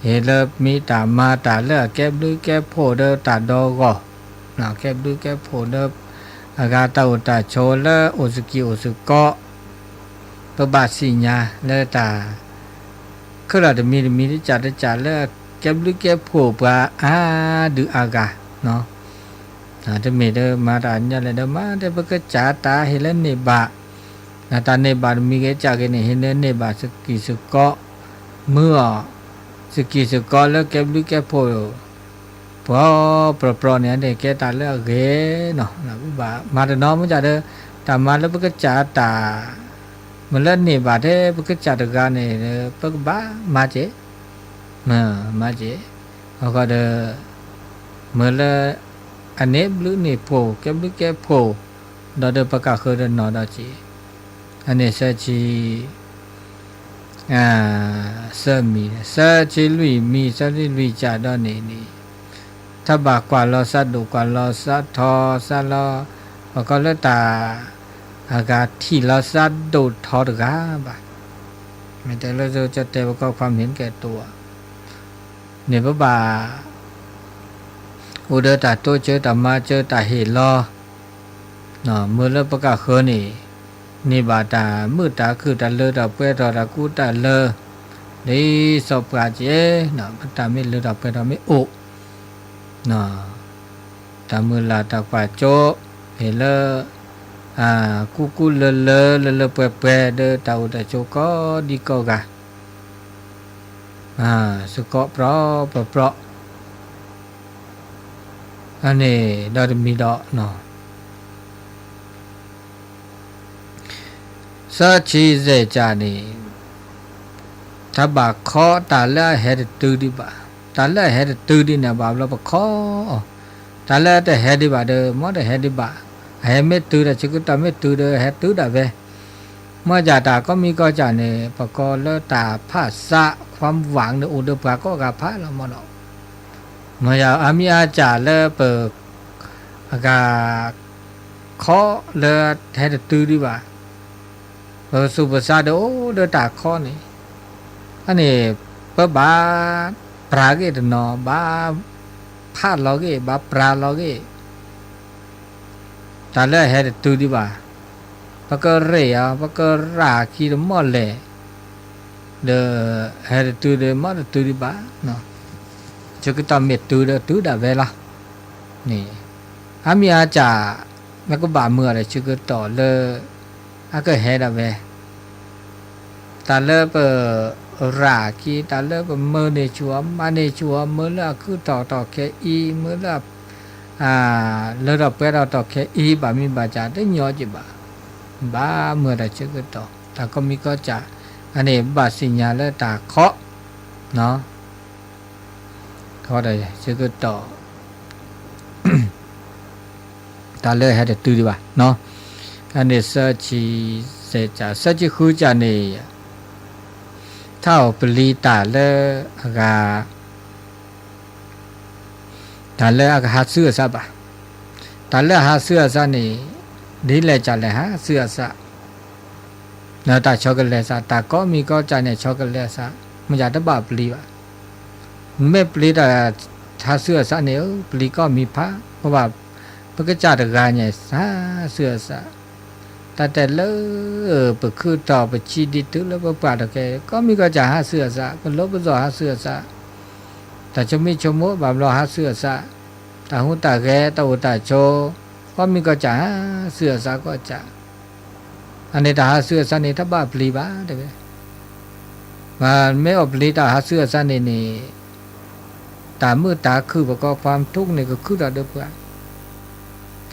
ဟ့ၣ်လၢမ့ၢ်တၢ်မၤတၢ်လၢအကဲဘျုးကဲဖှိၣ်ဒီးတၢ်ဒီဂီၢ်, ကဲဘျုးကဲဖှိၣ်ဒီး အဂၤတၢ်အိၣ်တၢ်ဆိးလၢအိၣ်စကံၤအိၣ်စကီး, ပဘၣ်သ့ၣ်ညါလၢတၢ် ခဲလၢာ်တမံၤတမံၤတကၢ်တကၢ်လၢအကဲဘျုးကဲဖှိၣ်ပှၤအါဒုးအါဂၤ တမ့ၢ်ဒီးမၤတၢ်ညါလဲၣ်ဒီးမၤဒီးပကစၢ်တၢ်ဟ့ၣ်လၢန့ၢ်ဘၣ်, တၢ်န့ၢ်ဘၣ်တမံၤဂ့ၤကၢ်ဂ့ၤန့ၣ် ဟ့ၣ်လၢန့ၢ်ဘၣ်စကံၤစကီး, မုၢ်အီၤ, စကံၤစကီးလၢကဲဘျုးကဲဖှိၣ် ပှီၢ်ပြီၢ်ပြီၢ်န့ၣ်န့ၣ် ကဲတၢ်လၢအဂ့ၤနီၤ, ပဘၣ်မၤတနီၤမ့ၢ်ကၢ်ဒီး တၢ်မၤလၢပကစၢ်တၢ် မ့ၢ်လၢန့ၢ်ဘၣ်ထဲပကစၢ်တဂၤန့ၣ် ပကဘၣ်မၤက့ၤ, မၤက့ၤ, အဃိဒီး မ့ၢ်လၢ အန့ၢ်ဘျုးန့ၢ်ဖှိၣ် ကဲဘျုးကဲဖှိၣ်, ဒီးဒီးပကဃၢၤတနီၤဒီးက့ၤ, အန့ၣ်သၢဆံ သၢမံၤ သၢဆံလွံၢ်မံၤ သၢဆံလွံၢ်ကၢ်ဒီးန့ၣ်န့ၣ် တဘၣ်ကွၢ်လီၤသးဒိၣ်ကွၢ်လီၤသးထီသးလီၤ, ပကိးလၢတၢ် အဂၤထံၣ်လီၤသးဒိၣ်ထီတဂၤဘၣ်. မ့ၢ်တဲလၢကတဲပကီၢ်ခွါမ့ၢ်ကဲတိၤ န့ၣ်ပဘၣ် အိၣ်ဒီးတၢ်တိစၢၤတၢ်မၤစၢၤတၢ်ဟ့ၣ်လီၤ, မ့ၢ်လၢပကဃၢၤန့ၣ် န့ၢ်ဘၣ်တၢ်မုာ်တၢ်ခုၣ်တၢ်လၢတၢ်ပှဲၤထီၣ်တၢ်ကူတၢ်လၢ ဒ်စီၤပှၤက့ၤ, ပတၢ်မ့ၢ်လၢတၢ်ပှဲၤထီၣ်မ့ၢ်အိၣ် တၢ်မုၢ်လၢ်တၢ်ကွၢ်စိ ဟ့ၣ်လၢ ကူကူလၢလၢ လၢလၢပှဲၤပှဲၤ ဒီးတၢ်အိၣ်တၢ်ဆိးကိးဒံကိးဂၤ စကီးပြီပြီပြီ အန့ၣ်ဒီးတမံၤဒီး သၢဆံယဲၢ်ကၢ်န့ၣ် တၢ်ဘၣ်ခီတၢ်လၢအဟဲတတုၤဒံးဘၣ်, တၢ်လၢအဟဲတတုၤဒံးန့ၣ် ဘၣ်ဘျီပခီအီၤ, တၢ်လၢအတဟဲဒံးဘၣ်ဒီး မ်တဟဲဒံးဘၣ်, အဟဲမ့ၢ်တုၤဒီး ဆၢကတီၢ်မ့ၢ်တုၤဒီး ဟဲတုၤဒၣ်ဝဲ, မ့ၢ်ဒ်တၢ်ကိးမံၤကိးဂၤန့ၣ် ပကိးလၢတၢ်ဖးစး ความหวัง န့ၣ် အိၣ်ဒီးပှၤကိးဂၤဖးလီၤမ့ၢ်နီၤ, မ့ၢ်အါမံၤအါစၢ်လၢပ အဂၤ ခီလၢဟဲတတုၤဒံးဘၣ်, ပသူၣ်ပသးဒီးအိၣ်ဒီးတၢ်ခီန့ၣ်, အန့ၣ် ပဘၣ်ပြးဂ့ၢ်တနီၤ ဘၣ်ဖးလီၤဂ့ၢ် ဘၣ်ပြးလီၤဂ့ၢ်, တၢ်လၢအဟဲတတုၤဒံးဘၣ်, ပကရ့ၣ်အီၤ ပကရၣ်ခံတမီၢ်လဲၣ်, ဒီးဟဲတတုၤဒီး မ်တတုၤဒံးဘၣ်, ဆၢကတီၢ်မ့ၢ်တုၤဒီးတုၤဒၣ်ဝဲလီၤ, န့ၣ် အါမံၤအါစၢ် မ့ၢ်ကဘၣ်မုာ်အီၤဒီးဆၢကတီၢ်လၢ အကဟဲဒၣ်ဝဲ, တၢ်လၢပ ရၣ်ခံ တၢ်လၢပမၢန့ၢ်ဆူၣ်အီၤ မၤန့ၢ်ဆူၣ်အီၤ မၢလၢအခုၣ်ထီၣ်တီၢ်ခဲအံၤ မၢလၢ လၢထီၣ်ပှဲၤထီၣ်တီၢ်ခဲအံၤ ဘၣ်မံၤဘၣ်စၢ် တညီက့ၤဘၣ်, ဘၣ်မုာ်ဒီးဆၢကတီၢ် တၢ်ကိးမံၤကိးဂၤ, အန့ၣ်ဘၣ်သ့ၣ်ညါလၢတၢ်ခီ ခီဒီးဆၢကတီၢ် တၢ်လၢဟဲတတုၤဒံးဘၣ်, အန့ၣ် သၢဆံဃုစၢ်န့ၣ်, ထီၣ်ပျံၤတၢ်လၢအဂၤ, တၢ်လၢအကဟးဆူအသးဘၣ်, တၢ်လၢအဟးဆူအသးန့ၣ်, ဒ်လဲၣ်ကလဲၣ်ဟးဆူအသး, တၢ်ဆီကလဲၤသး တၢ်ကိးမံၤကိးဂၤန့ၣ် ဆီကလဲၤသး, မ့ၢ်ယတဘၣ်ပျံၤဘၣ်, မ့ၢ်ပျံၤတၢ်ဟးဆူအသးန့ၣ် ပျံၤကိးမံၤဖး, ပဘၣ် ပကစၢ်တဂၤန့ၣ် ဟးဆူအသး, တၢ်တဲလၢ ပခုၣ်ထီၣ်ပဆံးဒ်တုၤလၢပပှၢ်ထီၣ်ခဲအံၤ ကိးမံၤကိးဂၤဟးဆူအသး, ပလီပသီၣ်ဟးဆူအသး, တၢ်ဆိမိၣ်ဆိကမိၣ်ဘၣ်ဘျီဟးဆူအသး, တၢ်ဟူးတၢ်ဂဲၤတၢ်အိၣ်တၢ်ဆိး, ကိးမံၤကိးဂၤဟးဆူအသးကိးဂၤ, အန့ၣ်တၢ်ဟးဆူအသးန့ၣ် တဘၣ်ပျံၤဘၣ်တဲဝဲ, မ့ၢ်အီၣ်ပျံၤတၢ်ဟးဆူအသးန့ၣ်န့ၣ်, တၢ်မုာ်တၢ်ခုၣ်ပကိးဖးမုာ်ထိၣ်န့ၣ် ကခုၣ်ထီၣ်ဒီးပှၤ,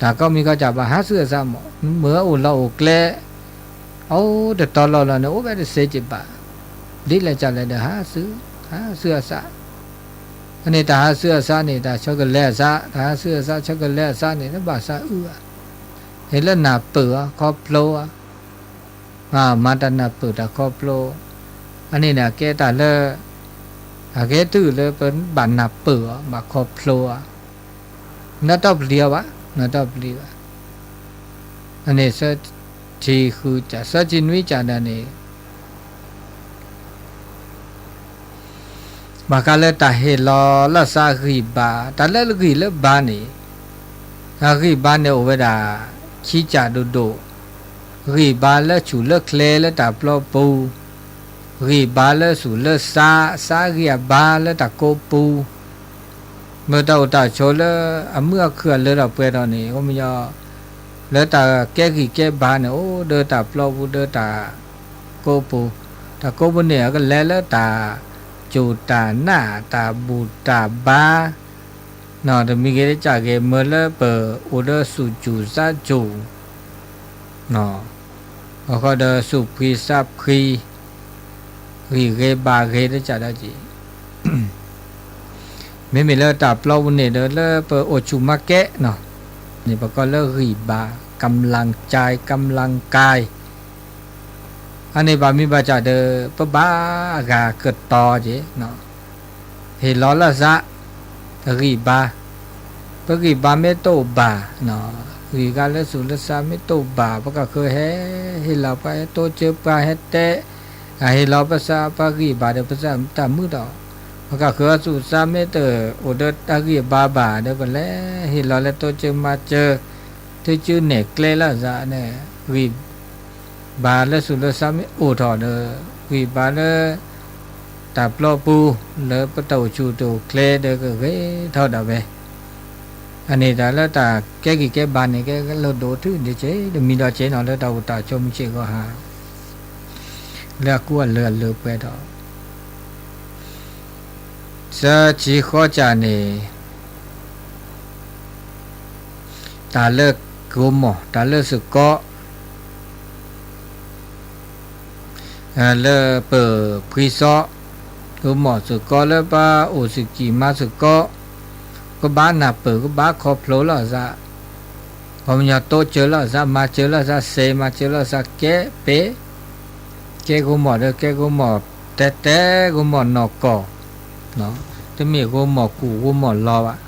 တၢ်ကိးမံၤကိးဂၤဘၣ်ဟးဆူအသးမး, မ့ၢ်အိၣ်လီၢ်အိၣ်ကျဲ အိၣ်တတီၤလီၢ်လီၢ်န့ၣ် အိၣ်ဝဲတသ့က့ၤဘၣ်, ဒ်လဲၣ်ကလဲၣ်ဒီးဟးဆူ, ဟးဆူအသး, အန့ၣ်တၢ်ဟးဆူအသးန့ၣ် တၢ်ဆီကလဲၤအသး, တၢ်ဟးဆူအသးဆီကလဲၤအသးန့ၣ် တဘၣ်သးအုးဘၣ်, ဟ့ၣ်လၢနၢ်ပၢၢ်အီၤခီဖျိအီၤ မၤတၢ်နၢ်ပၢၢ်တၢ်ခီဖျိ, အန့ၣ်န့ၣ် အကဲတၢ်လၢ အကဲတုၤလၢပဘၣ်နၢ်ပၢၢ်အီၤ ဘၣ်ခီဖျိအီၤ, နတပျံၤအီၤဘၣ်, နတပျံၤဘၣ်, အန့ၣ် သၢဆံဃုစၢ် သၢဆံနွံစၢ်ဒၣ်န့ၣ် ဘၣ်ဃးလၢတၢ်ဟ့ၣ်လီၤလၢသးဂံၢ်ဘါ, တၢ်လၢဂံၢ်လၢဘါန့ၣ်, အဂံၢ်ဘါန့ၣ်အိၣ်ဝဲဒၣ် ခံကၢ်ဒိၣ်ဒိၣ်, ဂံၢ်ဘါလၢဆူၣ်လၢကျဲလၢတၢ်ပျီပူၤ, ဂံၢ်ဘါလၢသူၣ်လၢသး, သးဂံၢ်အဘါလၢတၢ်ကိးပူၤ, မ့ၢ်တၢ်အိၣ်တၢ်ဆိးလၢအမုာ်အခုၣ်အလၢထီၣ်ပှဲၤထီၣ်န့ၣ် အိၣ်မညီ လၢတၢ်ကဲဂံၢ်ကဲဘါန့ၣ် အိၣ်ဒီးတၢ်ပျီပူၤဒီးတၢ်ကိးပူၤ, တၢ်ကိးပူၤန့ၣ် အကလဲၤလၢတၢ်စူၢ်တၢ်နာ် တၢ်ဘူၣ်တၢ်ဘါ, တမံၤဂ့ၤတကၢ်ဂ့ၤ မ့ၢ်လၢပအိၣ်ဒီးသူၣ်စူၢ်သးစူၢ် အဃိဒီးသူၣ်ဖှံသးဖှံ ဂံၢ်ဂ့ၤဘါဂ့ၤတကၢ်ဒီးက့ၤ, မ့မ့ၢ်လၢတၢ်ပျီပူၤန့ၣ်ဒီးလၢပအိၣ်ဆူၣ်မၤကဲးန့ၣ် ပကိးလၢဂံၢ်ဘါ ကမ်လင်ကၢၢ် ကမ်လင်ကၢၢ် အန့ၣ်ဘၣ်မံၤဘၣ်စၢ်ဒီး ပဘၣ်အဂၤကတီၤက့ၤ ဟ့ၣ်လီၤလၢသး ဂံၢ်ဘါ, ပဂံၢ်ဘါမ့ၢ်တအိၣ်ဘၣ်, ဂံၢ်ဂါလၢသူၣ်လၢသးမ့ၢ်တအိၣ်ဘၣ် ပကဃုဟဲဟ့ၣ်လီၤပှၤဟဲတိစၢၤပှၤဟဲတဲ, ဟ့ၣ်လီၤပသးပှၤဂံၢ်ဘါဒီး ပသးတၢ်မုာ်ဒီး ပကဃုအသူၣ်သးမ့ၢ်တအိၣ်ဒီးတၢ်ဂံၢ်အဘါဘၣ်ဒီး ပလဲၤဟ့ၣ်လီၤလၢတိစၢၤမၤစၢၤ ထုစုနဲၣ်ကျဲလၢသးန့ၣ် ဂံၢ်ဘါလၢသူၣ်လၢသးမ့ၢ်အိၣ်ထီၣ်ဒီး ဂံၢ်ဘါလၢ တၢ်ပျီပူၤ လၢပတၢ်အိၣ်ဆူၣ်တအိၣ်ချ့ဒီးကဂ့ၤထီၣ်ဒၣ်ဝဲ, အန့ၣ်တၢ်လၢတၢ်ကဲဂံၢ်ကဲဘါန့ၣ် ကဲလၢဒိၣ်ထူၣ်ဒံးက့ၤ တမံၤဒီးက့ၤနီၤ လၢတၢ်အိၣ်တၢ်ဆိးမုၢ်ဆ့ၣ်ဂီၤဟါ လၢအကူအလၢအလၢပှဲၤဒီး သၢဆံဃိးစၢ်န့ၣ် တၢ်လၢကိမိၢ် တၢ်လၢသုးကီ လၢပဖှံသီၣ် ဂိၤမီၢ်စ့ၢ်ကီး လၢပအိၣ်စ့ၢ်ကီးမၤစ့ၢ်ကီး, ကဘၣ်နၢ်ပၢၢ် ကဘၣ်ခီဖျိလီၤစး, ပှၤကညီတိစၢၤလီၤစး မၤစၢၤလီၤစး စ့မၤစၢၤလီၤစး ကဲပ့ၤ, ကဲဂိၤမီၢ်ဒီး ကဲဂိၤမီၢ်တဲတဲ ဂိၤမီၢ်နီၢ်ကီၢ်, တမ့ၢ်ဂိၤမီၢ်ကူၣ် ဂိၤမီၢ်လီၤဘၣ်.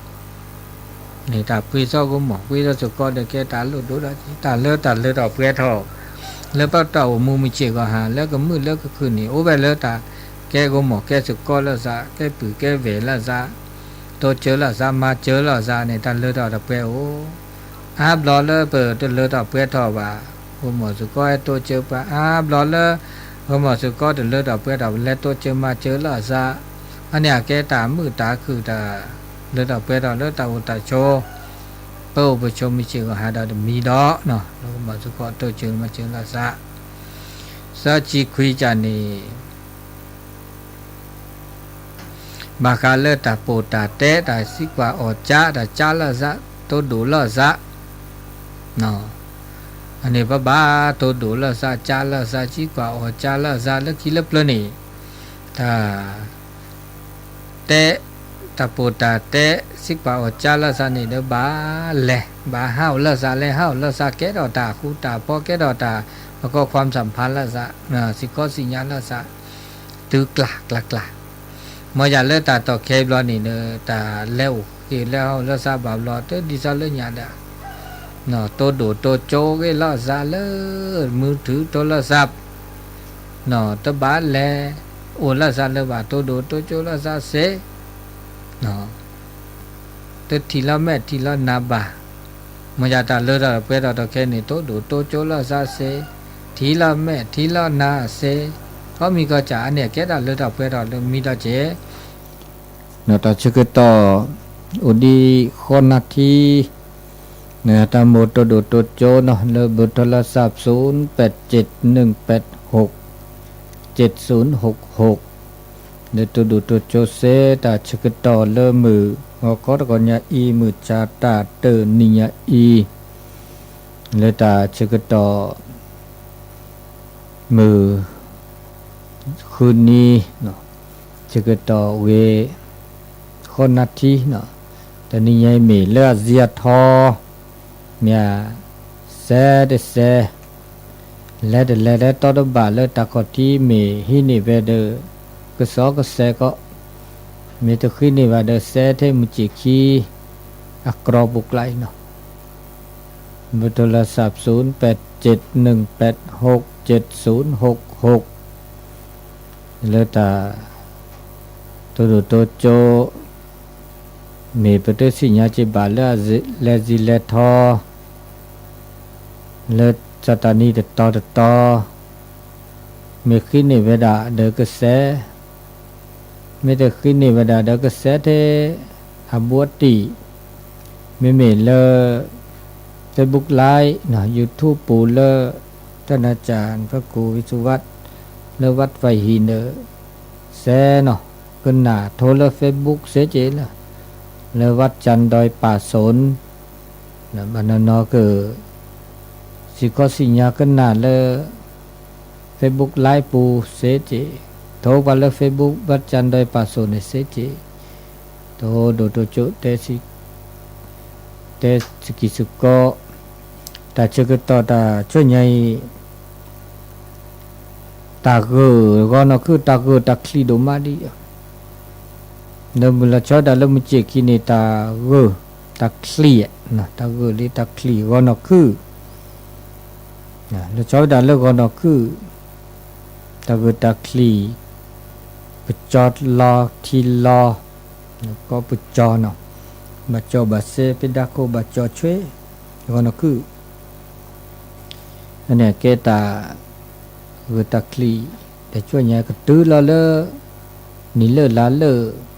န့ၣ်တၢ်ဖှံသီၣ်ဂိၤမီၢ် ဖှံသီၣ်စ့ၢ်ကီးဒီး ကဲတၢ်လိၣ်ဒိၣ်ဒီး တၢ်လၢတၢ်လၢထီၣ်ပှဲၤထီၣ် လၢပတၢ်အိၣ်မူမုၢ်ဆ့ၣ်ဂီၤဟါ လၢကမုာ်လၢကခုၣ်န့ၣ် အိၣ်ဝဲလၢတၢ်ကဲဂိၤမီၢ်ကဲစ့ၢ်ကီးလီၤစး ကဲပုၢ်ကဲဝဲၢ်လီၤစး, တိစၢၤလီၤစး မၤစၢၤလီၤစးန့ၣ် တၢ်လၢထီၣ်တပှဲၤအိၣ်. အါဘျီလၢပတလၢထီၣ်ပှဲၤထီၣ်ဘၣ် ဂိၤမီၢ်စ့ၢ်ကီးဟဲတိစၢၤပှၤ, အါဘျီလၢ ဂိၤမီၢ်စ့ၢ်ကီးတလၢထီၣ်ပှဲၤထီၣ် ပလဲၤတိစၢၤမၤစၢၤလီၤစး, အန့ၣ်အကဲတၢ်မုာ်တၢ်ခုၣ် တၢ်လၢထီၣ်ပှဲၤထီၣ်လၢတၢ်အိၣ်တၢ်ဆိး, ပအိၣ်ပဆိးမုၢ်ဆ့ၣ်ဂီၤဟါဒီးတမံၤဒီး လၢဂိၤမီၢ်စ့ၢ်ကီးတိစၢၤမၤစၢၤလီၤစး. သၢဆံခွံကၢ်န့ၣ် ဘၣ်ဃးလၢတၢ်ပိာ်တၢ်တဲ တၢ်သံကွၢ်အီၣ်ကၠါ တၢ်ကၠါလီၤစး တိဒိၣ်လီၤစး, အန့ၣ်ပဘၣ်တိဒိၣ်လီၤစး ကၠါလီၤစး သံကွၢ်အီၣ်ကၠါလီၤစး လၢခံလၢပျၢၤန့ၣ် တၢ် တဲ တၢ်ပိာ်တၢ်တဲ သံကွၢ်အီၣ်ကၠါလီၤစးန့ၣ်ဒီး ဘၣ်လဲၤ ဘၣ်ဟးအိၣ်လီၤစး လဲၤဟးအိၣ်လီၤစး ကဲထီၣ်တၢ်ဃူတၢ်ဖိး ကဲထီၣ်တၢ် ပကီၢ်ခွါစၢ်ဖးလီၤစး စံၣ်ကီးစံၣ်ညါလီၤစး တုၤကျၢ်ကျၢ်ကျၢ်, မ်ယၤလၢတၢ်တီၢ်ခဲဘျီန့ၣ်ဒီး တၢ်လဲၤအိၣ်ဃ့ၢ်လဲၤဟးအိၣ်လီၤစးဘၣ်ဘျီ တဒ်သိးလၢညါဒီး တိဒိၣ်တိကၠိဂ့ၤလီၤစးလၢ မုၢ်ထူၣ်တိလီၤစး တဘၣ်လဲၤအိၣ်လီၤစးလၢၤဘၣ် တိဒိၣ်တိကၠိလီၤစးစ့ၢ်, တထံၣ်လီၤမဲာ်ထံၣ်လီၤနါဘၣ်, မ်ယၤတၢ်လၢထီၣ်ပှဲၤထီၣ်တီၢ်ခဲန့ၣ် တိဒိၣ်တိကၠိလီၤစးစ့ၢ်, ထံၣ်လီၤမဲာ်ထံၣ်လီၤနါစ့ၢ်, ခီမံၤကီၢ်ကၢ် အန့ၣ်အကဲတၢ်လၢထီၣ်ပှဲၤထီၣ်လၢမံၤဒီးက့ၤ တၢ်ဆၢကတီၢ် အိၣ်ဒံးဃီနၣ်ထံ, တၢ်မိၣ်တိဒိၣ်တိကၠိနီၤ လၢဘုးထိလၢစး သုၣ်ပၢၣ်စ့ၣ် နုၣ်ပၢၣ်ဟူၣ် စ့ၣ်သုၣ်ဟူၣ်ဟူၣ်, လၢတိဒိၣ်တိကၠိစ့ၢ် တၢ်ဆၢကတီၢ်လၢမုၢ်ဂီၤခီတဂီၤညါအံၤ မုၢ်ဆါတၢ်တနံၤညါအံၤ, လၢတၢ်ဆၢကတီၢ် မုၢ် ဃုနံၤ ဆၢကတီၢ်ဝဲ ဃိးနၣ်ထံ တနံၤညါအံၤမ့ၢ်လၢအစံးအထီ မ့ၢ် စဲတစဲ လဲၤတလဲၤလၢတီတဘၣ်လၢတၢ်ခီၣ်ထံးမ့ၢ်ဟံးန့ၢ်ဝဲဒီး ကစီကစဲကီး, မ့ၢ်တဃံန့ၢ်ဘၣ်ဒီးစဲထဲမုၢ်စ့ၣ်ခံ အကြီပူၤကျါအံၤနီၤ. ဘုးထိလၢစး သုၣ်ပၢၣ်စ့ၣ်နုၣ်ပၢၣ်ဟူၣ်စ့ၣ်သုၣ်ဟူၣ်ဟူၣ်, လၢတၢ် တိဒိၣ်တိကၠိ မ့ၢ်ပတသ့ၣ်ညါက့ၤဘၣ်လၢအလဲၤစံးလဲၤထီ လၢစီၤတၢ်နံၤတတီၤတတီၤ, မ့ၢ်ဃံန့ၢ်ဝဲဒၣ်ဒီးကစဲ, မ့ၢ်တဃံန့ၢ်ဝဲဒၣ်ဒီးကစဲထဲ အဘူးအတံၢ်, မ့မ့ၢ်လၢ Facebook Live နီၤ YouTube ပူၤလၢ တၢ်နၤကၢ် ဖၢကူၣ် ဝံၤဆူဝး လၢဝးပၢ်ဟံၣ်န့ၣ် စဲနီၤ, ကနၣ်ထိလၢ Facebook စ့ၢ်ကီးလီၤ, လၢဝးကၠၢ်ဒွဲၣ်ပၢ်စိၣ် ဘၣ်နီၤနီၤက စံၣ်ခီစံၣ်ညါကနၣ်လၢ Facebook Live ပူၤစ့ၢ်ကီး, ထိပှၤလၢ Facebook ဝးကၠၢ်ဒွဲၣ်ပၢ်စိၣ်န့ၣ်စ့ၢ်ကီး, တိဒိၣ်တိကၠိ တဲစကံၢ်စကီး, တၢ်ဆၢကတီၢ်တၢ်ဆူညါအံၤ တၢ်ဂၢၢ်ဂီၤနီၢ်ခုၣ် တၢ်ဂၢၢ်တၢ်ချံၣ်ဒိၣ်မးဒ်အံၤ, လၢမုၢ်လီၤဆီဒၣ်လၢမုၢ်စ့ၣ်ခံန့ၣ် တၢ်ဂၢၢ်တၢ်ချံၣ်, တၢ်ဂၢၢ်လၢတၢ်ချံၣ်ဂီၤနီၢ်ခုၣ်, လီၤဆီဒၣ်လၢဂီၤနီၢ်ခုၣ်, တၢ်ဂၢၢ်တၢ်ချံၣ်, ပကၠီလီၤထံလီၤ, ကီၢ်ပကၠီနီၤ, ဘၣ်ကၠီဘၣ်စဲ ဖဲဒါခိၣ်ဘၣ်ကၠီဆွဲ, ဂီၤနီၢ်ခုၣ် အန့ၣ်ကဲတၢ် ဂၢၢ်တၢ်ချံၣ်, တၢ်ဆူညါကတုၤလီၤလၢ နံၣ်လၢလါလၢ,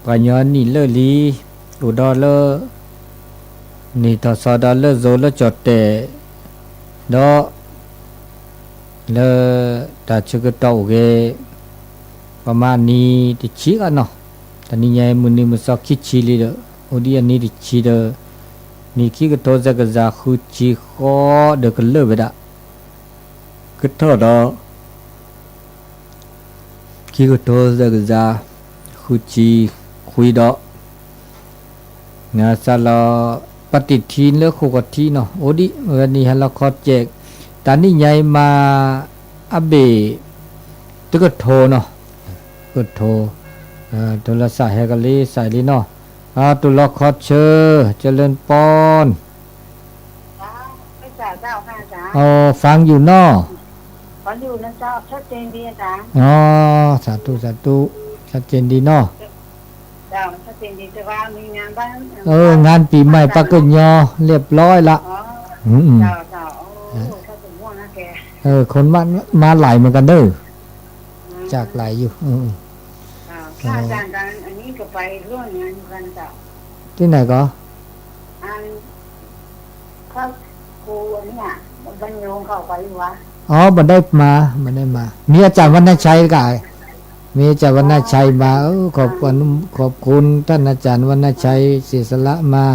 ပှၤကညီနံၣ်လၢလံ, အိၣ်ဒီးလၢ နံၣ်ထီၣ်စီၤဒီးလၢစိၤလၢကၠီၣ်တဲၣ်, ဒီး လၢတၢ်ဆၢကတီၢ်အိၣ်ဂ့ၤ, ပမၤနံၣ်တဆံဂၤနီၤ, တနံၤညါအံၤမုၢ်နံၤမုၢ်သီခံဆံလံဒီး အိၣ်ဒံးအနံၣ်တဆံဒီး နံၣ်ခံကထိစဲးကစၢ်ဃုဆံဃီဒီးကလၢာ်ဝဲဒၣ်, ကထီၣ်ဒီး ခံကထိသၢကယၤဃုဆံခွံဒီး စးလီၤ ပတံၢ်ထံလၢဃိာ်ခီၣ်ထံးနီၤ အိၣ်ဒံး ဝဲန့ၣ်ဟဲလီၤခီကဲး တၢ်နံၣ်ညါအံၤမၤ အဘ့ၣ် တကထိနီၤ ကထိ ထိလၢစးဟဲကလံစးလံနီၤ တူၢ်လီၤခီဆၢ เจริญปอน ฟังอยู่เนาะ สาธุ สาธุ ชัดเจนดีเนาะ เออ งานปีใหม่ปะกะยอ เรียบร้อยละ อืม เออ คนมา มาหลายเหมือนกันเด้อ จากหลายอยู่ เออ ที่ไหนก็ อ๋อ ไม่ได้มา ไม่ได้มา มีอาจารย์วัณชัยกะ มีอาจารย์วัณชัยมา เออ ขอบคุณ ขอบคุณท่านอาจารย์วัณชัยเสียสละมา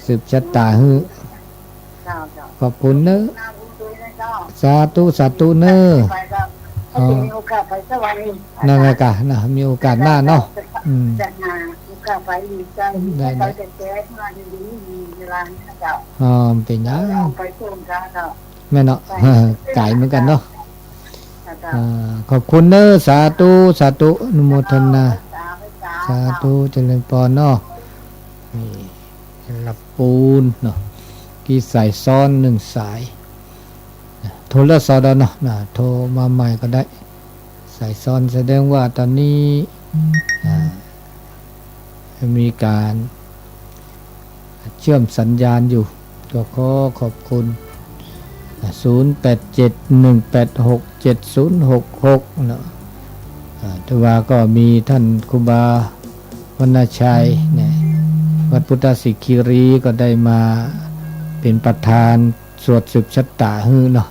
สืบชะตาหื้อ ขอบคุณเนอะ สาธุ สาธุเนอะ อ๋อ นั่นแหละกะนะ มีโอกาสหน้าเนาะ อืม ได้ ได้ อ๋อ เป็นยัง แม่เนาะ ไกลเหมือนกันเนาะ อ่า ขอบคุณเนอะ สาธุ สาธุ อนุโมทนา สาธุ เจริญปอนเนาะ นี่ ลำปูนเนาะ กี่สายซ้อน หนึ่งสาย โทรแล้วสอดอเนาะ โทรมาใหม่ก็ได้ สายซ้อนแสดงว่าตอนนี้ อ่า มีการเชื่อมสัญญาณอยู่ ก็ขอขอบคุณ ศูนย์แปดเจ็ด หนึ่งแปดหก เจ็ดศูนย์หกหก เนาะ อ่า ถือว่าก็มีท่านครูบา วรรณชัย เนี่ย วัดพุทธสิคิรี ก็ได้มาเป็นประธานสวดสืบชะตาหื้อเนาะ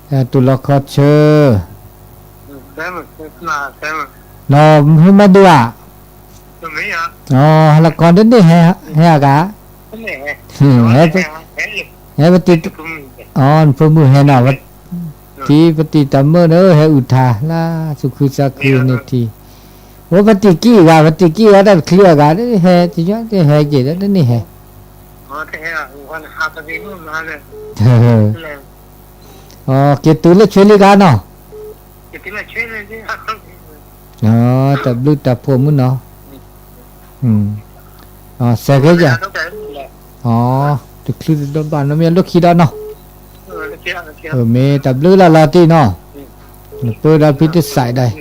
เอ่อ တူၢ်လီၤခီဆၢ เออ เออ เออ เออ เนาะ မ့ၢ်မၤဒုးဧါ เออ မ့ၢ်ဧါ อ๋อ ဟဲလီၤခီတန့ၢ်ဟဲ ဟဲအဂၤ ဟဲ ဟဲပတံၤ อ๋อ ဖိမုၣ်ဟဲနီၤ တံၤပတံၤတၢ်မုၣ်ဒီး ဟဲအုၣ်ထါ လၢသူၣ်ခုသးခုန့ၣ်ထံ အိၣ်ပတံၤကံၢ်ဂၤ ပတံၤကံၢ်ဂၤတၢ်တချံအဂၤ ဟဲ တညီတဟဲက့ၤဒီးတန့ၢ်ဟဲ အက့ၤတုၤလၢဆွ့လံဂၤနီၤ တၢ်ဘျုးတၢ်ဖှိၣ်မုၢ်နီၤ စဲးက့ၤယၤ တချုးတဒီးဘၣ်နီၤ မ့ၢ်အလိၣ်ခံဒီးနီၤ မ့ၢ်တၢ်ဘျုးလၢ်လၢ်တံၢ်နီၤ နပၢဒီးဖံတစဲးဒၣ်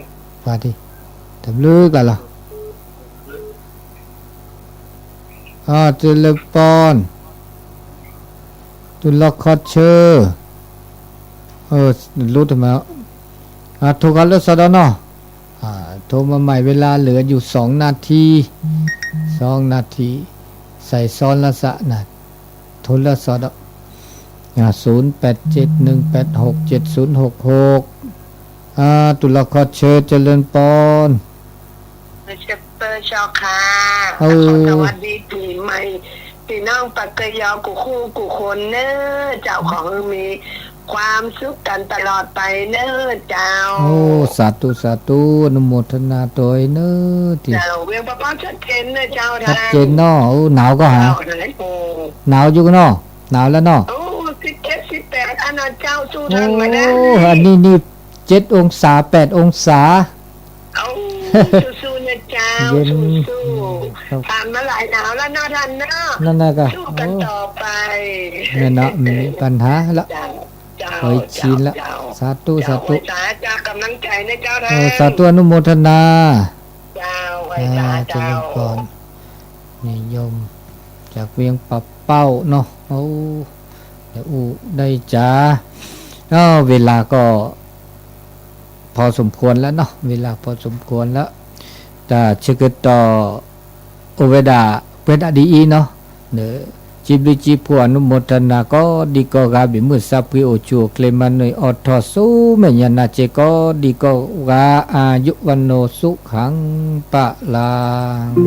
ပှၤတံၢ် တၢ်ဘျုးကလီၤ အတလပီၢ် တူၢ်လီၤခီဆၢ လိတမး โทรก่อนแล้วสอดอเนาะ อ่า โทรมาใหม่ เวลาเหลืออยู่สองนาที สองนาที ใส่ซ้อนละสะนะ โทรแล้วสอดอ อ่า ศูนย์แปดเจ็ด หนึ่งแปดหก เจ็ดศูนย์หกหก อ่า တူၢ်လီၤခီဆၢ เจริญปอน เจ้าค่ะ เออ ขอสวัสดีปีใหม่ พี่น้องปากกยอ กู้คู่กู้คนเนอะ เจ้า ขอให้มีความสุขกันตลอดไปเนอะ เจ้า โอ้ สาธุ สาธุ อนุโมทนาด้วยเนอะ ที่ เจ้า เวียงป่าเป้า ชัดเจนเนอะ เจ้า ชัดเจนเนาะ โอ้ หนาวก็หา เจ้า หนาวอยู่เนาะ หนาวแล้วเนาะ โอ้ สิบเจ็ด สิบแปด อันนั้น เจ้า สู้ทันไหมนะ โอ้ อันนี้นี่ เจ็ด องศา แปด องศา เอา สู้ๆ นะเจ้า เย็น สู้ๆ ครับ ผ่านมาหลายหนาวแล้วเนาะท่านเนาะ นั่นน่ะก็ สู้กันต่อไป เนี่ยเนาะ ไม่มีปัญหาละ เจ้า เจ้า เคยชินละ เจ้า สาธุ เจ้า สาธุ ไหว้สาเจ้ากำลังใจนะเจ้าท่าน เออ สาธุอนุโมทนา เจ้า ไหว้สา อ่า เจ้า เจริญพร นี่โยม จากเวียงป่าเป้าเนาะ โอ้ ได้อู้ได้จา เอ้า เวลาก็ พอสมควรแล้วเนาะ เวลาพอสมควรแล้ว တၢ်ဆၢကတီၢ် အိၣ်ဝဲဒၣ် ပှဲၤဒၣ်ဒ်အံၤနီၤ စံးဘျုးစံးဖှိၣ် အနုโมทนา ကိးဒံကိးဂၤ ဘၣ်မုၢ်သးဖှံ အိၣ်ဆူၣ်အိၣ်ချ့ မၤနၢၤအီၣ်ထီၣ် ဆူမဲာ်ညါနၤစ့ၢ် ကိးဒံကိးဂၤ อายุวัณโณสุขังพลัง